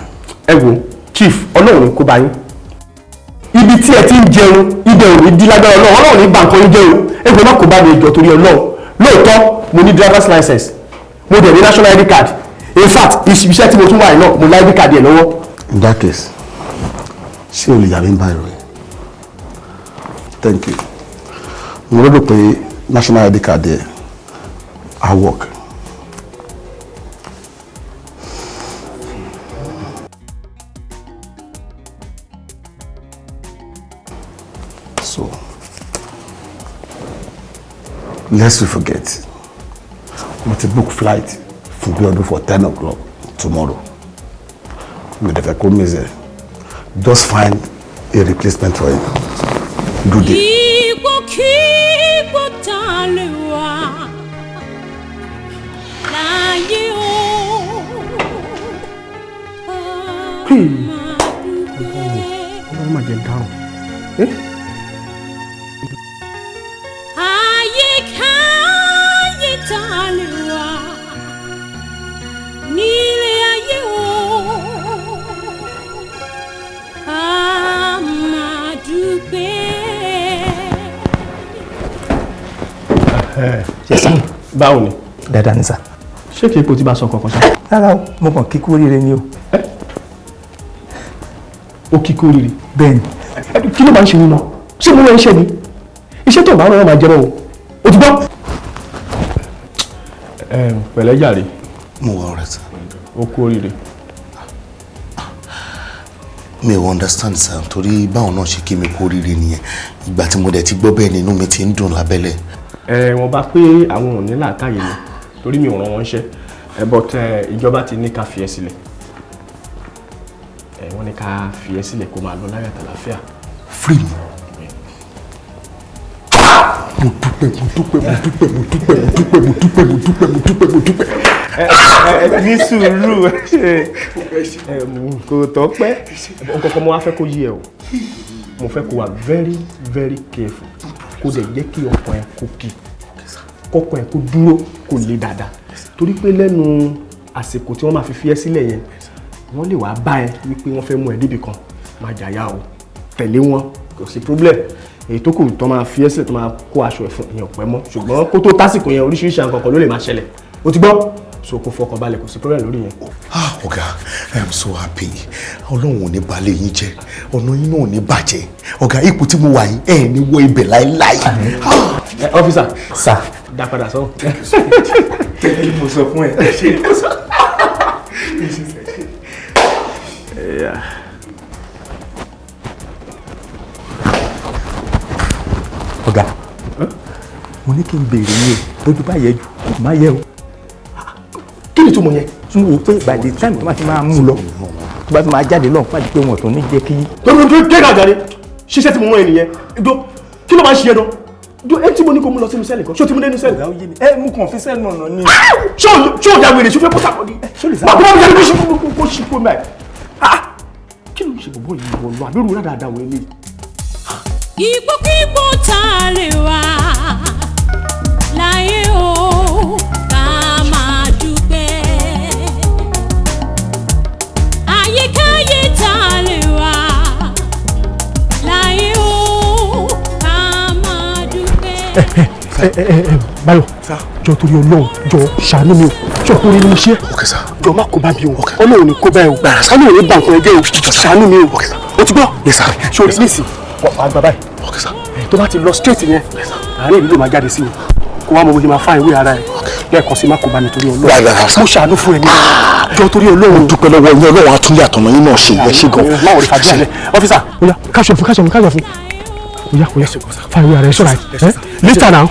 Ẹ wo, Chief, Ọlọ́run kó bá yín. Ibi tí ẹ ti ń jẹun, ibẹ̀ ò ní dí lágbára Ọlọ́run. Ọlọ́run ní bà nǹkan yín jẹun. Ẹ gbọ́dọ̀ má kó bá mi jọ, torí Ọlọ́run. Lóòótọ́, mo ní driver's license, mo dẹ̀ ní national ID card. In fact, iṣẹ́ tí mo tún wà yìí náà, mo ní ID card yẹn lọ́wọ́. In that case, ṣé o lè yà mí báyìí rẹ? Thank you. Mo lérò pé national ID card yẹ á work. So lest you forget, mo ti book flight fún Bíọ́dún for 10 o'clock tomorrow. Mi ò dẹ̀ fẹ́ kó miss ẹ̀. Just find a replacement for him. Good day. Ipòkípò tá a lè wà láyé o. Ọlọ́run má jẹ́ n dáràn. Àyíkáyé tá a lè wà nílé ayé o. A máa dúpẹ́. Yes sir. Báwo ni? Dáadáa ni sir. Ṣé kìí kó tí bá sọ kankan ṣá? Rárá o, mo kàn kíkú oríire ni o. Ó kíkú oríire? Bẹ́ẹ̀ni. Kí ló máa ń ṣe yín náà? Ṣé mo rán iṣẹ́ ni? Iṣẹ́ tó bá rán máa jẹ́ o. O ti gbọ́? Pẹ̀lẹ́ jàre. Mo wà ọ̀rẹ́ sir. Ó kú oríire. Mi ò understand sir, torí báwọn náà ṣe kí mi kú oríire nìyẹn. Ìgbà tí mo dẹ̀ ti gbọ́ bẹ́ẹ̀ ni inú mi ti ń dùn lábẹ́lẹ̀. Ẹ wọ́n bá pé àwọn ò ní làákàyè ni, torí mi ò rán wọn ṣẹ́. Ẹ but ìjọba ti ní ká fi ẹ́ sílẹ̀. Ẹ wọ́n ní ká fi ẹ́ sílẹ̀ kó máa lọ láyọ̀ àtàlàáfíà. Free mi. Mo dúpẹ́, mo dúpẹ́, mo dúpẹ́, mo dúpẹ́, mo dúpẹ́, mo dúpẹ́, mo dúpẹ́, mo dúpẹ́, mo dúpẹ́. Ẹ ní sùúrù, kò tọ́pẹ́. Nǹkan kan mo wá fẹ́ kó yé ẹ o. Mo fẹ́ kó wà very very careful. Kó dẹ̀ jẹ́ kí ọkàn ẹ kó kì. Kọ́kàn ẹ kó dúró, kó le dáadáa. Torí pé lẹ́nu àsìkò tí wọ́n máa fi fi ẹ́ sílẹ̀ yẹn, wọ́n lè wá bá ẹ wípé wọ́n fẹ́ mú ẹ débi kan. Má jàyà o, tẹ̀lé wọn, kò sí problem. Èyí tó kù tó máa fi ẹ́ sílẹ̀ tó máa kó aṣọ ẹ̀fọn ìyẹn ò pẹ́ mọ́. Ṣùgbọ́n kó tó tásìkò yẹn, oríṣiríṣi àwọn kankan ló lè máa ṣẹlẹ̀. O ti gbọ́? So kò fọkàn balẹ̀, kò sí problem lórí yẹn. Ah, ọ̀gá, I am so happy. Ọlọ́run ò ní balẹ̀ yín jẹ́, ọ̀nà yín náà ò ní bàjẹ́. Ọ̀gá, ipò tí mo wà yìí, ẹ̀ ní wọ ibẹ̀ láéláé. Ọ́físà, sà, dá padà sọ́hùn. Tẹ́lẹ̀ mo sọ fún ẹ. Yeah. Ọ̀gá, mo ní kí n béèrè yín o, bójú bá yẹ jù, má yẹ o. Kí ni ìtumọ̀ yẹn? Tún wò pé by the time tó bá ti máa mú un lọ, tó bá ti máa jáde lọ́hùn, pàdé pé wọn ò tún ní jẹ́ kí. Torí ojú kéka jáde, ṣiṣẹ́ tí mo rán ẹ nìyẹn. Ìjọ kí ló máa ń ṣe ẹ dán? Ìjọ ẹ tí mo ní kó mú lọ sínú sẹ́ẹ̀lì kan, ṣé o ti mú dénú sẹ́ẹ̀lì? Ẹ mú kàn fi sẹ́ẹ̀lì náà ní. Ṣé o ya wèrè ṣé o fẹ́ kó sàkọ́dí? Bàbá mi yẹn kó ṣí kó mẹ́. Kí ló ń ṣe bọ̀bọ̀ yìí wọ̀ lọ? Àbí òru dáadáa wọ̀ eléyìí? Ipòkípò tá a lè wà láyé o, ká máa dúpẹ́. Àyíkáyé tá a lè wà láyé o, ká máa dúpẹ́. Báyọ̀, jọ torí Ọlọ́run, jọ ṣàánú mi o, jọ torí ni mo ṣe. Jọ má kó bá mi o, Ọlọ́run ní kó bá ẹ o, Ọlọ́run ní bá nǹkan ẹ jẹ́ o, ṣàánú mi o. O ti gbọ́? Ṣé o rí nísìn? Wà á gba báyìí. Tó bá ti lọ straight yẹn, àárín ìlú ló máa jáde sí o. Kó wá mọ bó ṣe máa fá ìwé ara ẹ. Lẹ́ẹ̀kan sí má kó bá mi torí Ọlọ́run. Mo ṣàánú fún ẹ ní. Jọ torí Ọlọ́run. Mo dúpẹ́ lọ́wọ́ yín, Ọlọ́run á tún lé àtọ̀nà yín náà ṣe, ẹ ṣé gan. Má wọlé fàdúrà lẹ. Ọ́físà, ó yá, káṣọ fún, káṣọ fún, káṣọ fún. Ó yá, ó yá, fa ìwé ara ẹ ṣọ́ra ẹ. Later now.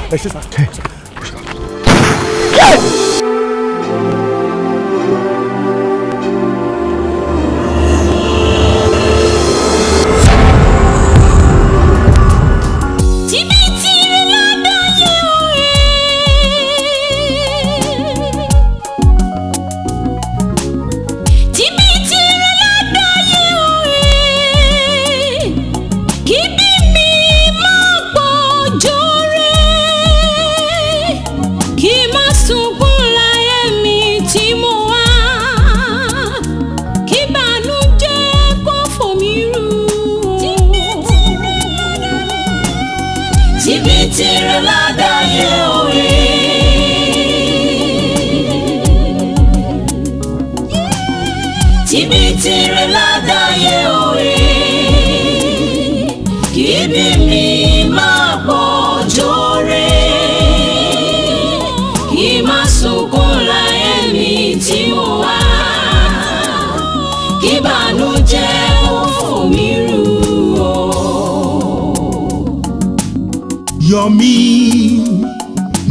Yọ mí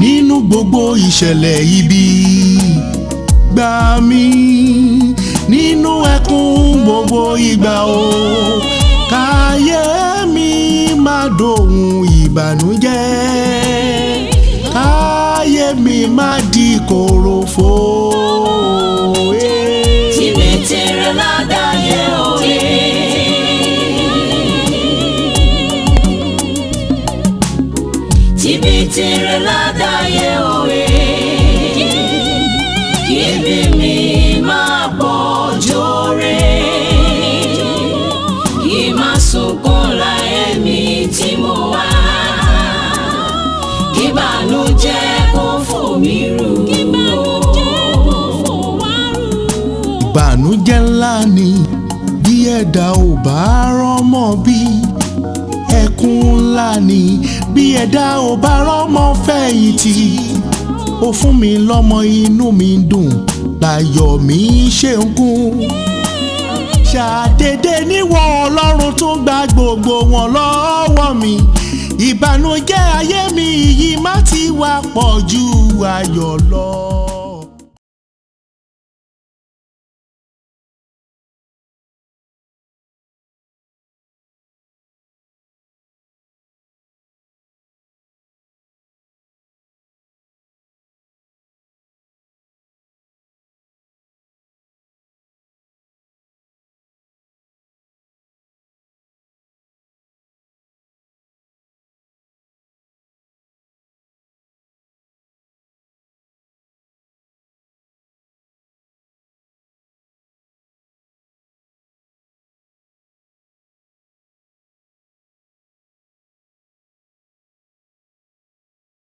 nínú gbogbo ìṣẹ̀lẹ̀ ibi, gbà mí nínú ẹkún gbogbo ìgbà o, káyé mi má dohun ìbànújẹ́, káyé mi má di kòròfo. Jìbìtì rẹ̀ ládàáyé òye. Jìbìtì rẹ̀ ládàáyé òye. Kíbi mi máa bọ̀ jóore. Kí má sunkún láyé mi tí mo wá. Kí bànújẹ́ kó fò mí rú. Ìbànújẹ́ ńlá ni bí ẹ̀dá ò bá rọ́mọ bí. Ẹkún ńlá ni bí ẹ̀dá ò bá rọ́mọ fẹ̀yìntì. Ó fún mi lọ́mọ, inú mi dùn, láyọ̀ mi ṣe ń kún. Ṣàdédé níwọ̀ Ọlọ́run tún gba gbogbo wọn lọ́wọ́ mi. Ìbànújẹ́ ayé mi yìí má ti wá pọ̀ ju ayọ̀ lọ.